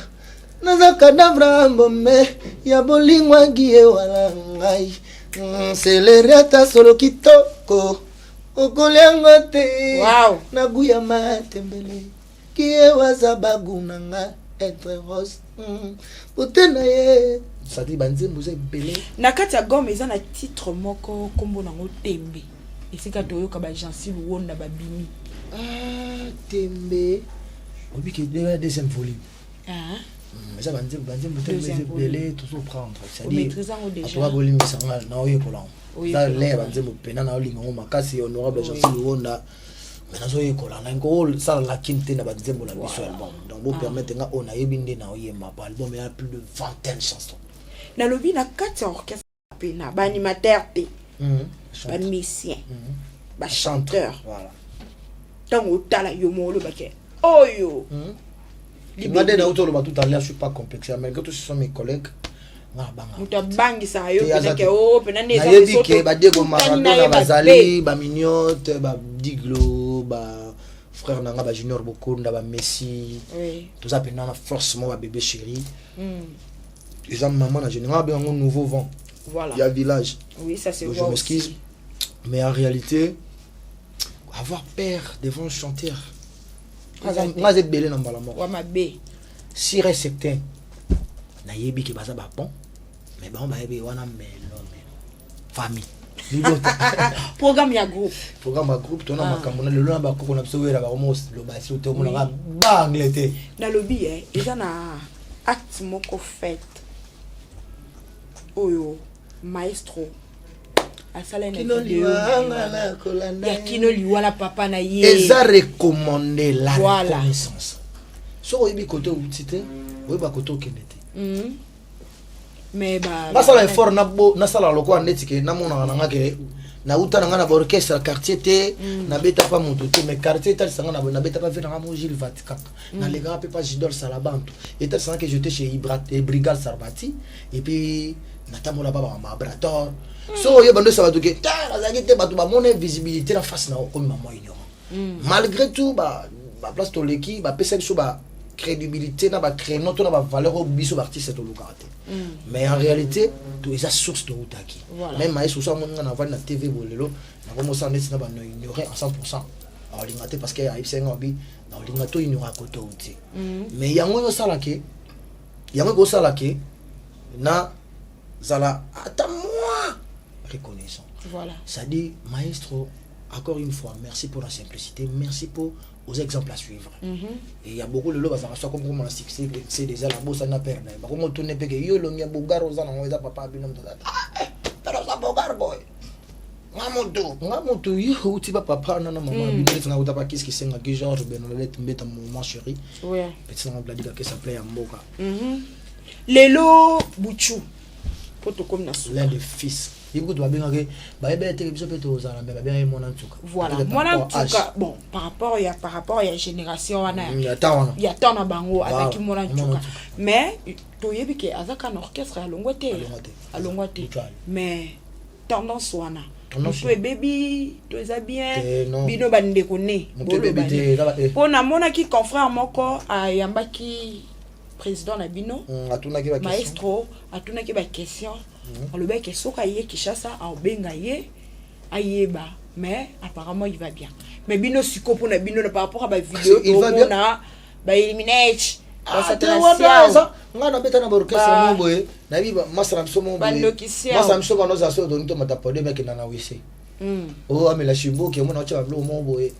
Naza cadavre mbome ya bolingo agi ewala ngai seleri ata solo kitoko okoliango te. Naguya matembele kie waza bagu na nga être rose bote na ye, c'est-à-dire banzembo eza ebele. Na kati ya gomme eza na titre moko, nkombo nango Tembe, esika toyoka bagensi Luwonda babimi. Ah, Tembe oyebi ke deuxième volume. Eza banzembo te, eza ebele, tozoprendre. C'est-à-dire bolimbisa nga, naoyekola yango, eza le ya banzembo mpena naolinga yango makasi, honorable Gensi Luwonda, mais nazoyekola na nkosala lakine te na banzembo na biso album. Donc bopermettre nga, oyo nayebi nde naoyemba po album eya plus de vingtaine chansons. Nalobi na kati ya orchestre mpe na baanimateur te, bamusicien, bachanteur, ntango otala yo mo olobaki oyo. Nga nde nauti oloba tout à l'heure, je suis pas complexé, malgré tout ce sont mes collègues, nga nabanga. Moto abangisaka yo mpenake o mpena nde. Nayebi ke badiego Maradona bazali, bamignote, badiglo, ba frère na nga bajunior Bokonda, bamessi, toza mpena na force mo, babébé chéri. Eza mama na jeune nga abenga yango nouveau vent ya village. Oui, ça se voit. Je m'excuse, mais en réalité avoir peur devant un chanteur, nga aza ebele na mbala moko. Wa mabe. Sûr et certain, nayebi ke baza babon, mais bango bayebi wana melo melo famille libota. Programme ya groupe. Programme ya groupe, tona makambo na lelo na bakoko na biso wera bakomo loba so te, omonaka ba anglais te. Nalobi eza na acte moko fête oyo maestro asala na video ya kino liwa na papa na ye. Eza recommandé la reconnaissance. Soki oyebi kote outi te, oyeba kote okende te. Mais nasala effort, nasala lokola neti ke namonaka na nga ke nauta na nga na baorchestre ya quartier te, nabeta pa moto te, mais quartier etalisa nga nabeta pa ve nanga mo Gilles Vatican, nalekaka mpe pa Gidol Salabanto, etalisa nga ke j'étais chez Brigade Sarbati, et puis natambola pa bamabrator. So oyeba ndo esa bato ke te nazalaki te, bato bamona visibilité na face na okomi mama ignorant. Malgré tout ba Baplace toleki, bapesa biso ba crédibilité na bacréneau to na bavaleur oyo biso baartiste tolukaka te. Mais en réalité, to eza source toutaki. Même mayesu so amoni nga navandi na TV boye lelo, nakomosala neti na bano ignoré en 100, aolinga te, parce que ayebisa nga obi naolinga to ignoré akoto outi. Mais yango oyo osalake, yango ekosala ke na zala ata moi reconnaissant. C'est-à-dire, maestro, encore une fois, merci pour la simplicité, merci pour aux exemples à suivre. Et il y a beaucoup de lelo bazalaka so akomi na succès, c'est déjà la bosa na père na ye, bakomi otune mpe ke yo elongi ya bogar oza nango, eza papa bino moto aza, père oza bogar boy. Nga motu yo outi ba papa nana mama bino neti nga uta bakisi kisengaki George Benolet Mbeta, moment chéri, petit nanga Bladika kesa play ya mboka. Lelo Buchu, po tokomi na suka. L'un des fils yebi kutu babengaki, bayebeli teke biso mpe tozala, me babengaki mwana ntuka. Voilà, mwana ntuka. Bon, par rapport ya génération wana, ya temps wana, ya temps na bango, azalaki mwana ntuka. Mais toyebi ke aza kaka na orchestre, alongwa te, alongwa te. Mais tendance wana, moto ebebi to eza bien, bino bandeko ne? Mpo namonaki confrère moko ayambaki président na bino, maestro, atunaki baquestion, alobaki soki aye Kinshasa aobenga ye ayeba. Mais apparemment il va bien. Mais bino siko, mpona bino, par rapport à bavideo tomona, baéliminate. Ngai nabeta na baorchestre moko boye, nayebi masa na biso moko boye, masa na biso bana ozala so otoni tomata podium, akenda na wese oyo amela shimboki, omona otya babiloko moko boye.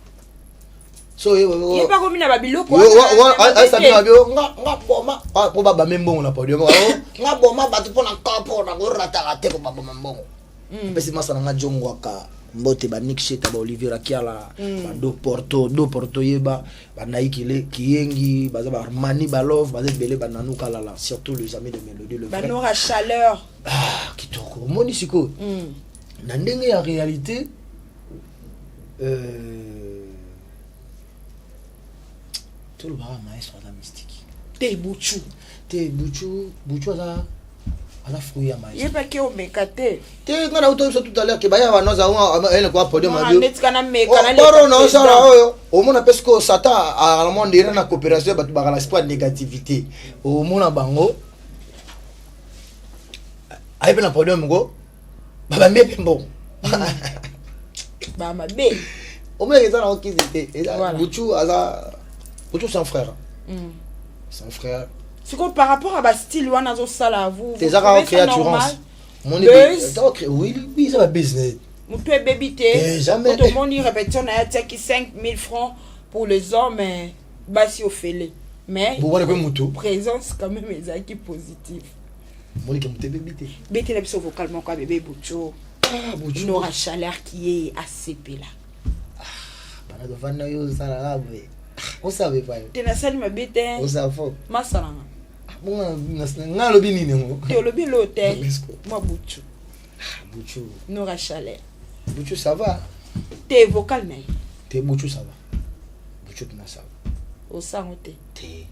So ye bakomi na babiloko. Nga boma mpo babame mbongo na podium, nga boma bato mpo na kopo nakorataka te, po baboma mbongo. Apesi masa na nga jongwaka mbote, banik Sheta, baolivier Akiala, bado Porto, do Porto, yeba banaikile kiyengi, baza baarmani, balove, baza ebele, bananu kalala, surtout les amis de Mélodie le vrai. Banora Chaleur. Ah, kitoko. Omoni sikoyo na ndenge ya réalité, tolobaka maestro aza mystique. Te, Buchu. Te, Buchu, Buchu aza fruit ya maestro. Yebaki omeka te. Te, nga na uto biso tout à l'heure ke baya banoza ene kwa podium. Netika na meka. Boro na osala oyo omona mpe sikoyo Satan akala mwa ndire na coopération ya bato bakala espoir négativité, omona bango aye mpe na podium ngo babambi mpe mbongo. Bamabe. Omonaka eza nango kisi te. Buchu aza Buchu, c'est un frère, c'est un frère. Sikoyo par rapport à bastyle wana azosala, vous eza kaka créaturance. Oui, eza babusiness. Motu ebebi te. Jamais. Tomoni répétition na ye, atiaki 5000 francs pour les hommes, basi ofele, mais bowana mpe motu présence quand même ezalaki positive. Monike motu ebebi te. Betela biso vocal moko ya bebe Bucho, Nora Chaleur qui ye asepela. Bana tovanda yo osalaka boye, osala epai. Te, nasali mabe te. Osala fo. Masalanga. Nga alobi nini yango? Te, olobi elo te, mwa Buchu. Buchu. Nora Chaleur. Buchu, ça va. Te, vocal na ye. Te, Buchu, ça va. Buchu tuna, ça va. Osango te. Te,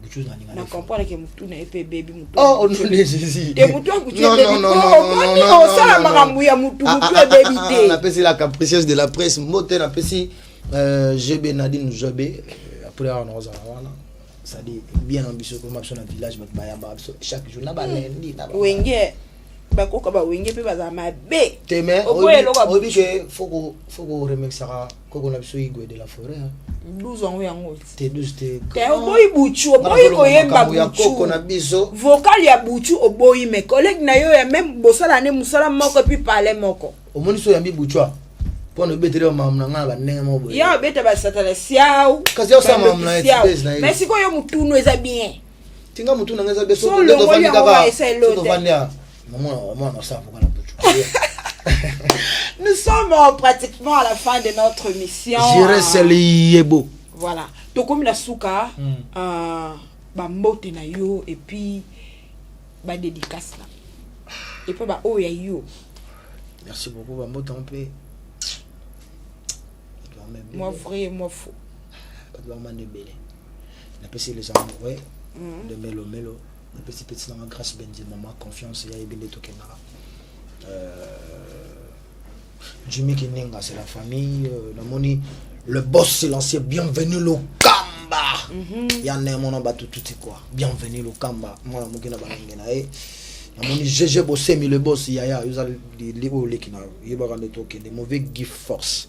Buchu nalinga. Na comprendre ke mutu na ye mpe ebebi mutu. Oh, au nom de Jésus. Te, mutu ya Buchu ebebi, omoni osala makambo ya mutu, mutu ebebi te. Napesi la capricieuse de la presse mbote, napesi GB Nadine Jobe. Après awa nakozala wana, c'est-à-dire bien na biso, koma biso na village, bato bayambaka biso chaque jour na balendi na Wenge, bakoka bawenge mpe bazala mabe. Te, mais Oboya eloko ya oyebi ke faut koremexaka koko na biso Igwe de la Forêt, hein. 12 yango yango. Te, 12 te. Te, oboyi Buchu, oboyi koyemba. Ya koko na Buchu biso. Vocal ya Buchu oboyi, mais collègue na yo ya même bosala nde mosala moko et puis parle moko. Omoni so oyambi Buchu a mpo na obeteli bamamu na ngai na bandenge moko boye. Ya obeta basatana siau. Kasi osala makambo na ye, base na ye. Mais sikoyo mutunu eza bien. Tinga mutu na ngai eza bien. So olongoli yango, ba esa elo te. Tovandi a omona, omona osala vocal na Buchu. Nous sommes pratiquement à la fin de notre mission. Jire yebo. Voilà, tokomi na suka. Bambote na yo et puis badédicace na et puis baoyo ya yo. Merci beaucoup, bambote yango mpe. Moi vrai, moi faux. Bato bamanda ebele. Napesi les amoureux de Melo Melo, napesi peti nanga Grâce Benzema, ma confiance ya yebi nde tokendaka. Jimmy Kininga, c'est la famille. Namoni Le boss silencieux, bienvenue Lokamba. Ya ne mona bato tuti quoi. Bienvenue Lokamba. Mwana moke na balenge na ye. Namoni GG Bosemi le boss yaya, yoza li oyo leki na yo. Yebaka nde tokende mauvais Guy Force.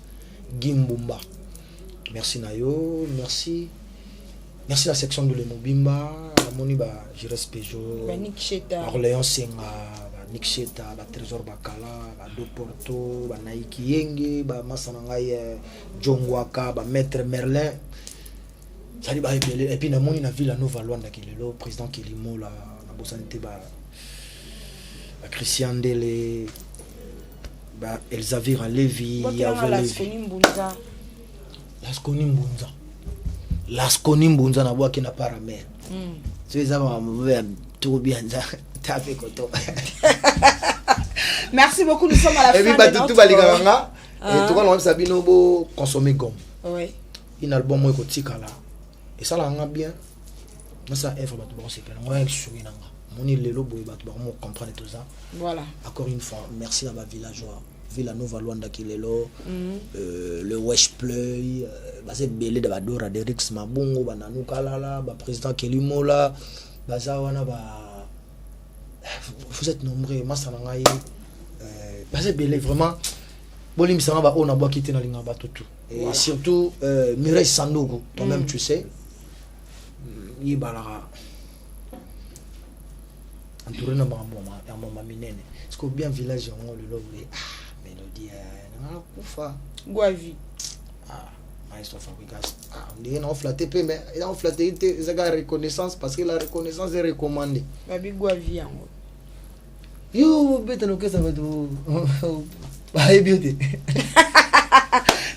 Guy Mbumba. Merci na yo, merci. Merci la section de Mobimba, namoni ba Jires Peugeot. Ba Nick Sheta. Ba Orléans Senga, ba Nick Sheta, ba Trésor Bakala, ba Do Porto, ba Naiki Yenge, ba Massa na ngai Jongwaka, ba Maître Merlin. Sali ba ebele et puis namoni na Villa Nova Luanda kelelo président Kelimola na bosani te ba ba Christian Ndele, ba Elzavira Levi, Botelanga Yahvé Levi. Lasconi Mbunza. Lasconi Mbunza. Lasconi Mbunza na bwaki na paramère. So eza makambo ya tokobianza tape koto. Merci beaucoup, nous sommes à la Et puis fin de bato notre tu balingaka nga Ah. toka na bino bo consommer gomme. Oui. Un album oyo ekotikala esalaka nga bien, nasala œuvre, bato bakosepela ngo ya soki na nga moni lelo boye, bato bakomo comprendre toza. Encore une fois, merci na bavillageois Villa Nova Luanda kilelo, le Wesh Play, baza ebele da badora Derix Mabongo, bananu Kalala, baprésident Kelimola baza wana ba vous êtes nombreux, masa na ngai, baza ebele vraiment. Bolimbisanga baoyo nabwaki te, nalingaka bato tout et surtout Mireille Sanduku, toi-même tu sais, yebalaka entouré na makambo ya mama minene. Parce que bien village yango lelo boye, ah, mélodie nanga nakufa. Guavi. Ah, maestro Fabrigas, ah, ndenge na oflatte mpe, mais eza oflatte te, eza kaka reconnaissance, parce que la reconnaissance est recommandée. Babi Guavi yango. Yo obeta na okesa, bato bayebi yo te.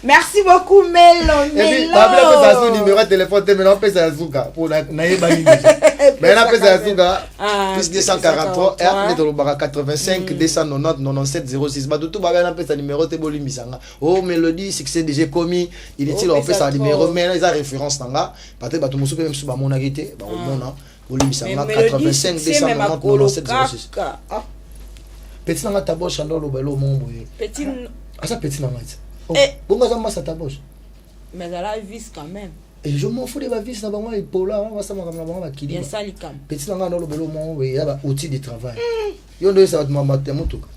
Merci beaucoup, Melo Melo. Babla apesa so numéro ya téléphone te, mais naopesa ya suka mpo nayebani déjà, mais napesa ya suka. Ah, Plus 243 R nde tolobaka 85 290 97 06. Bato tu babia napesa numéro te, bolimbisanga. O mélodie succès déjà ekomi inutile. Opesa opesa numéro trop. Mais eza référence na nga, peut-être bato mosusu mpe mosusu bamonaki te, bakomona. Bolimbisanga. Mais mélodie 85 succès, mais 290 makolo 97 06. kaka. Ah, petit nanga Taboche ando oloba elo moko boye. Petit. Aza petit nanga ti. Oh, Eh. bongo aza masa Taboche. Mais elle a vice quand même. Et je m'en fous de bavice na bango epola wana, basala makambo na bango bakili. Ya sali kam. Petit nanga ando oloba elo moko boye, eza ba outil de travail. Yo ndo oyesa bato mamata ya motuka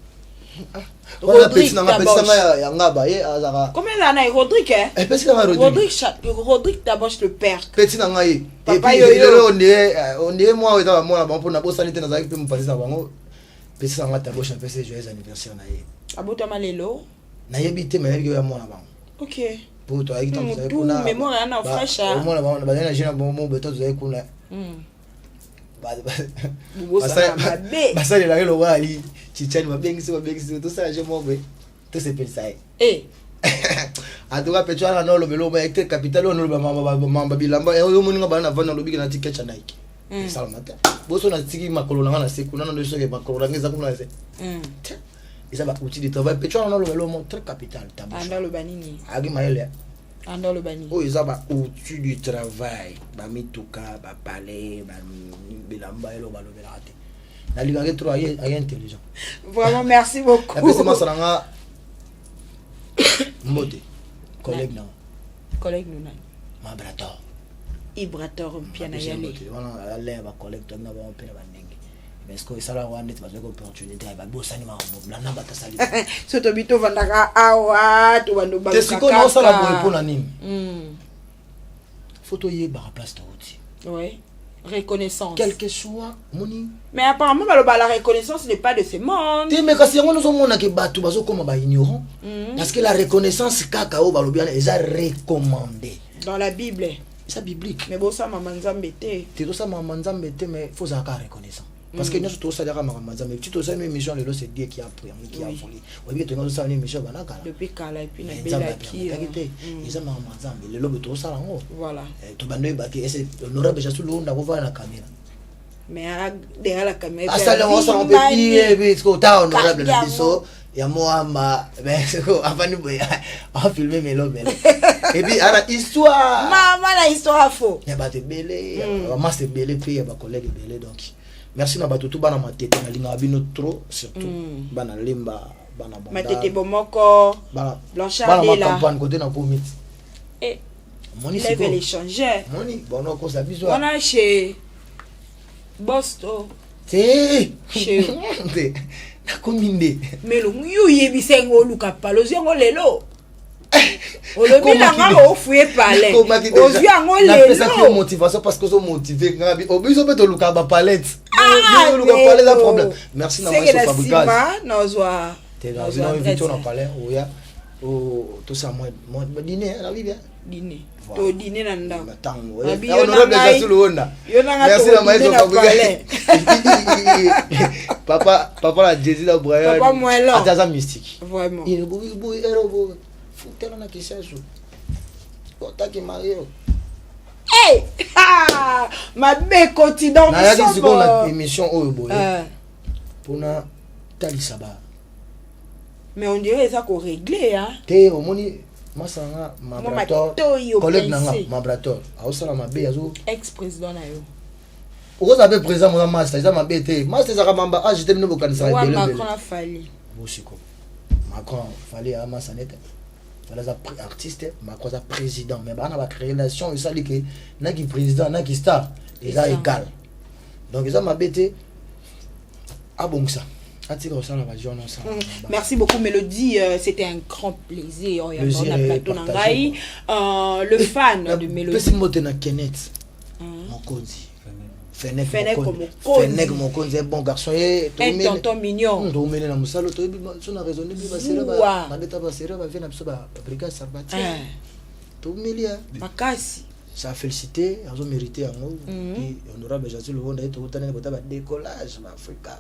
wana. Rodrigue Petit nanga, petit nanga Taboche. ya ngaba ye azalaka. Combien d'années Rodrigue, hein? Eh, petit nanga Rodrigue. Rodrigue, Rodrigue Taboche le père. Petit nanga ye. Papa Et puis, Yoyo. lelo ondie mwa oyo eza bamwana bango mpo nabosani te, nazalaki mpe mopanzi na bango. Petit nanga Taboche, napesi joyeux anniversaire na ye. Abotama lelo. Nayebi te, mais nayebi oyo ya mwana bango. Po toyaki ntango tozalaki Mutu, kuna mémoire yana fraîche, ah. omona bango bazali na jeune bango mo beto tozalaki kuna. Bobosana mabe. Basalelaki lokola ali chichani, babengisi babengisi, tosala je moko boye, tosepelisa ye. Eh. En tout cas, pecho wana na olobela oyo te, capital oyo noloba mamba bilamba oyo omoninga bana na vanda, olobiki na tiketcha Nike. Esalama te, boso natiki makolo nanga na se kuna, nando soki makolo nanga eza kuna na se. Te, eza ba outil de travail. Pecho wana nolobela oyo mo très capital Taboche. Anda loba nini? Ayaki mayele. Anda loba nini? Oyo eza ba outil du travail, bamituka, bapale, bilamba, eloko balobelaka te. Nalingaki trop, aye intelligent. Vraiment, merci beaucoup. Napesi masa na nga mbote, collègue nanga. Collègue nous nani? Mabrator. Ibrator Mpiana Yale. Wana alain ya bacollègue toyaki na bango mpe na bandenge, mais ce que esalaka wana neti bazwaki opportunité, babosani makambo landa bato asali. So tobi tovandaka awa, tobando. Te, sikoyo naosala boye mpo na nini? Faut toyebaka place touti. Oui. Reconnaissance. Quel que soit moni. Mais apparemment, baloba la reconnaissance n'est pas de ce monde. Te, mais kasi yango nozomonake bato bazokóma baignorant, parce que la reconnaissance kaka oyo balobi wana eza recommandé. Dans la Bible. Eza biblique. Mais bosala mama Nzambe te. Te, tosala makambo ya Nzambe te, mais faut ozala kaka reconnaissant, parce que nyonso tosalaka makambo ya Nzambe ti tosali émission lelo, c'est Dieu qui a pris yango, qui a voulu. Oyebi ke tolinga tosala émission bana kala. Depuis kala, et puis Mais Nzambe nabelaki. apermetaki te. Eza makambo ya Nzambe, lelo boye tokosala yango. Tobanda oyeba te ese honorable Jasu Lunda kovanda na caméra. Mais derrière la caméra. Asali yango, osala mpe bien pe siko ota honorable na biso ya Moamba, mais siko afandi boye, afilme melomelo, et puis ana histoire. Mama na histoire faux. Ya bato ebele, ya bamasa ebele mpe ya bacollègue ebele. Donc merci na bato tu bana Matete, nalingaka bino trop, surtout bana Lemba, bana Bandal. Matete bomoko. Bana Blanchard bana Dela. Macampagne kote na komi. Eh, Moni level sikoyo. échangeur. Moni bono kosa biso. Wana chez Bosto. Te. Chez Te. Nakomi nde. Melo yo oyebisa yango oluka pale, ozwi yango lelo. Olobi na nga ofuye pale, ozwi yango Napesaki yo lelo. motivation parce que ozomotive nga biso mpe tolukaka bapalette. Ah, Oluka palais eza lelo. problème. Merci na Seke maestro na Fabregas. nsima nazwa Te nazwa na invité na adresse. palais oya tosala mwa dîner na bibi. Dîner. Voilà. To dîner na ndako. Ntango Abi, yo na honorable ngai- Zazulu Honda. yo na nga Merci na todîner maestro na Fabregas. palais. Papa, papa la Jésus na Brian. Papa Moellon. Ata aza mystique. Vraiment. Boyi ero futela na kisasu. Kotaki Mario. Hey! Ah! Mabe ekoti donc Nayaki biso sikoyo na émission oyo boye mpona talisa ba Mais on dirait eza korégler, hein? Te, omoni masa nanga mabrator, Matoyi collègue nanga opense. Mabrator aosala mabe azo Ex président na yo. Okozala mpe président moza master, eza mabe te. Master ezalaka mamba age te, bino bokanisaka Wa ebele Macron ebele. na Fally. Bosiko Macron, Fally amasa nete. Fally aza artiste, Macron aza président, mais baa na barelation esali ke naki président naki star eza Eza. égal. Donc eza mabe te, abongisa, atika kosala bajeune osala. Merci beaucoup Mélodie, c'était un grand plaisir. Oh, Plaisir na est plateau na partagé. ngai. Le fan de Pesi Mélodie. mbote na Kenneth Mokonzi Fenek. Fenek Mokonzi. Mokonzi. Fenek Mokonzi est bon garçon ye. Un tonton mignon. Toumele na mosala, toyebi so na raisonne bi basere. Zuwa. Babeta basere bavie na biso babrigade Sarbatier. Toumeli. Makasi. Ça félicité, azo mérité yango. Puis honorable Jésus Lubonda ye, tokutani kota badécollage baafrika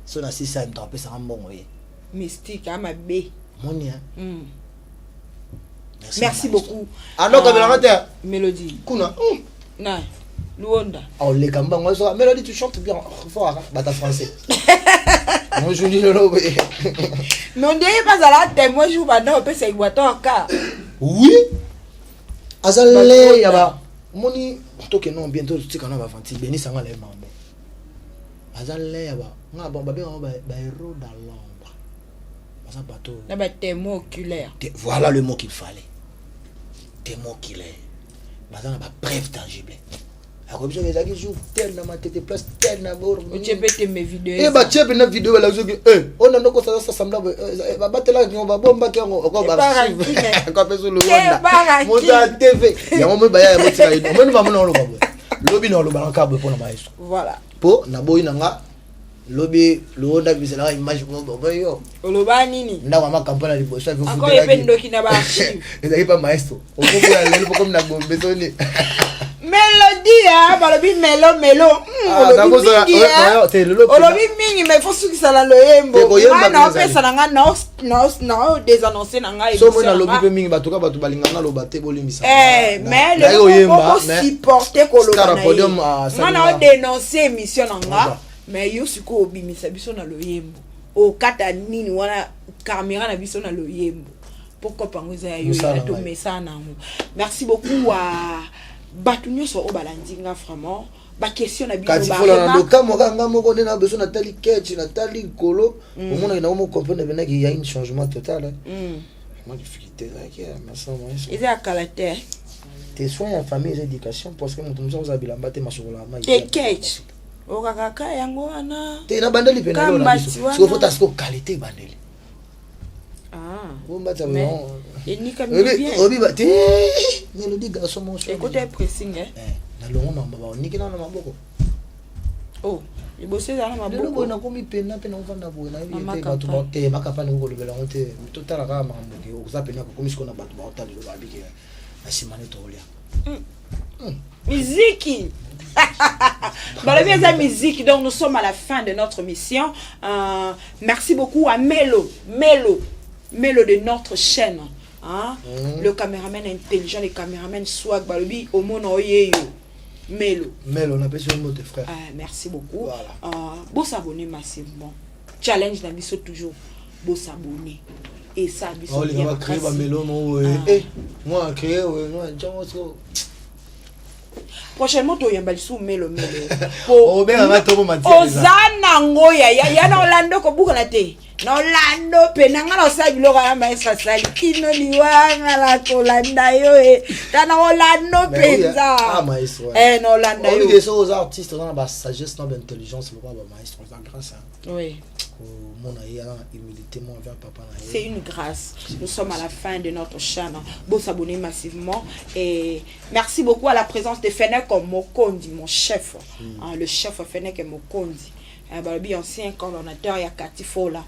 so na sisa moto apesaka mbongo ye. Mystique, hein, ma B. Moni. Merci beaucoup. Andokabelanga te. Mélodie. Kuna. Na. Luonda. Aoleka mbango so Mélodie, tu chantes bien fort bata français bonjour lelo boye. Mais on dirait pas à la témoin jour banda opesa Iguator ka. Oui, aza le ya ba omoni tokende bientôt, totika na bavanti benisanga la mambo aza le ya ba nga bon babengaka bahéros dans l'ombre, baza bato. Na ba témoin oculaire. Voilà le mot qu'il fallait, témoin oculaire. Baza na bapreuve tangible, akobi soki ezalaki jour tel na Matete, place tel na bor. Otie pe tembe video. E batie mpena video, balaki soki oyo nando kosala sa sembla babatelaki yango, babombaki yango oko baarchive luwonda moto ya TV yango moi baya yango tika ye. Omoni bamona oloba boye, lobi na olobaka kaka boye mpona maestro. Voilà. Mpo naboyi na nga lobi Luwonda biselaka image moko yo. Oloba nini? Ndako ya makampane ya liboso. Encore ye pe ndoki na baarchive. Ezalaki pa maestro okoboya lelo mpo komi na gombe soni. Mélodie, hein, balobi melo melo. Ah, Olobi mingi, hein. hein. Te, lelo Olobi mingi, mais faut sukisa na loyembo. Te, koyemba Nga na mpe ezali. opesa na nga na désannoncer na ngai So moi émission na nalobi nga. mpe mingi, bato ka bato balingaka naloba te, bolimbisa. Eh, mais lelo bokosupporte koloba Star na ye. podium, ah, Nga salinga. na odénonce émission na nga. Voilà. Mais yo sikoyo obimisa biso na loyembo, okata nini wana caméra na biso na loyembo mpo kopa yango eza ya yo. Mosala Ya na ngai. tomesana nango. Merci beaucoup a bato nyonso oyo balandi nga, vraiment baquestion na bino, Kati fola na baremarque. ndokamwa kaka nga moko nde na besoin natali ketch, natali likolo, omonaki nango mocomprendre penaki ya une changement total, hein. Mwa difficulté ezalaki ya masala maestro. Eza ya kala te. Te, soin ya famille eza éducation, parce que moto mosusu akozala bilamba te, masokolo ya mai. Te, ketch okakaka yango wana. Te, na bandeli mpe na lelo na biso. Kambati wana. Sikoyo fota sikoyo qualité ebandeli. Ah. Ombata. Mais enikami bien. Obi te, Mélodie garçon moko. Ekota pressing, eh? Nalongo mamba baoniki nano na maboko. Oh, liboso ezala na Lelo boye maboko. nakomi pena mpe nakovanda boye, nayebi Mama ete bato campagne. te makampane kokolobela yango te. Totala kaka makambo ke oza pena kokomi sikoyo na bato baotala lelo, babike na nsima nde tokolia. Miziki balobi eza musique. Donc nous sommes à la fin de notre mission. Merci beaucoup à Melo Melo Melo de notre chaîne, hein? Le caméraman intelligent, le caméraman swag, balobi omona oyeyo Melo. Melo, napesi yo mbote, frère. Merci beaucoup. Voilà. Bo s'abonner massivement, challenge na biso toujours, bo s'abonner et ça biso Olinga bien bacrée makasi. bamelo mo boye. Ah. Moi créé oyo ntango siko. Prochainement toyamba lisusu melo melo. Obengaka to boma tia Oza nango ya ya ya na Orlando kobukana te. Na Orlando pe na nga na osala biloko ya maestro asali kino liwanga la kolanda yo e. Ta na Orlando penza. Ah maestro. Eh na Orlando yo. Oyebi soki oza artiste oza na ba sagesse na ba intelligence lokola ba maestro oza grâce hein. Oui. Komona ye aza na humilité mo envers papa na ye. C'est une grâce. Nous sommes à la fin de notre chaîne. Bon s'abonner massivement et merci beaucoup à la présence de Fennec Mokondi, mon chef. Hein, le chef Fennec Mokondi. Balobi ancien coordonnateur ya Katifola.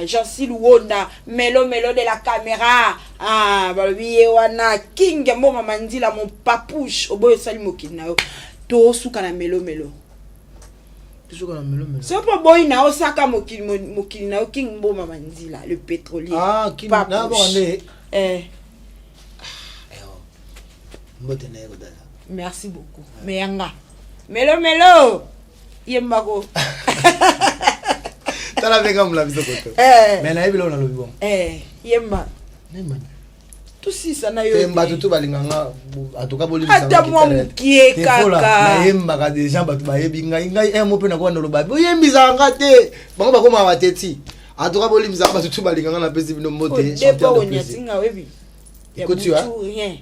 Jean-Sil Wonda, Melo Melo de la caméra. Ah, balobi ye wana King Mboma Mandila mon papouche oboyo sali mokili na yo. To suka na Melo Melo. Suka na Melo Melo. Soki boyi na osaka mokili mokili na yo King Mboma Mandila le pétrolier. Ah, King na bo nde. Eh. Mbote na ye kodala. Merci beaucoup. Meyanga. Melo Melo. Yembako. Tala mpe mula biso koto. Eh. Mais nayebi lelo nalobi bongo. Eh, yemba. Nayemba. Tosisa na yo. Te bato tu balinga nga en tout cas bolimbisa Ata mwa mokie kaka. Nayembaka déjà bato bayebi ngai ngai un mot mpe nakoka naloba boyembisaka nga te bango bakomaka bateti. En tout cas bolimbisaka bato tu balinga nga napesi bino mbote chanteur de plaisir. Odepa oyebi. Ya Ekoti wa? butu rien.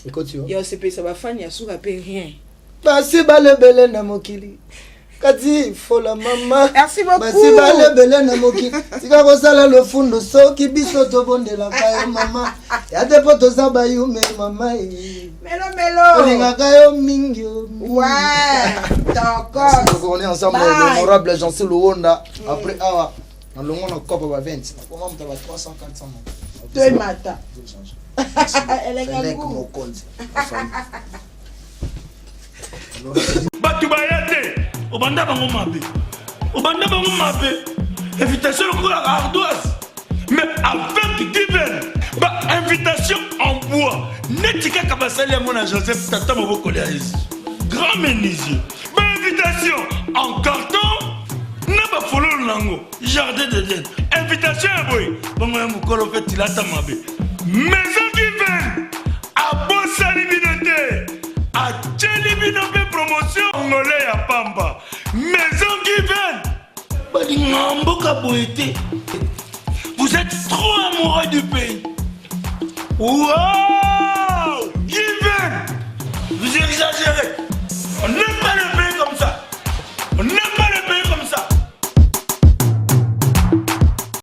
Ekoti yo. Ya osepelisa bafani ya suka mpe rien. Basi balebele na mokili kati fola mama. Merci beaucoup. Basi balebele na mokili tika kosala lofundu soki biso tobondelaka yo mama ya te mpo toza bayume mama e. Melo melo. Olingaka yo mingi yo mingi. Ouais. Merci D'accord. beaucoup, on est ensemble, Bye. l'honorable Jean-Cy Luwonda. Après, awa, na longo na kopa ba 20. Nakoma moto ba 300 400 mo. Toyemata. Elenga Fennec ngu. Mokonzi. Bato baya te obanda bango mabe obanda bango mabe invitation lokola ardoise mais avec given ba invitation en bois neti kaka basali yango na Joseph tata mobokoli ya Yesu grand menuisier ba invitation en carton na bafololo nango jardin d'Eden invitation ya boye bongo ya mokolo mpe tilata mabe maison given abosani bino te atieli bino mpe promotion ngole ya pamba maison given balinga mboka boye te. Vous êtes trop amoureux du pays. Wow!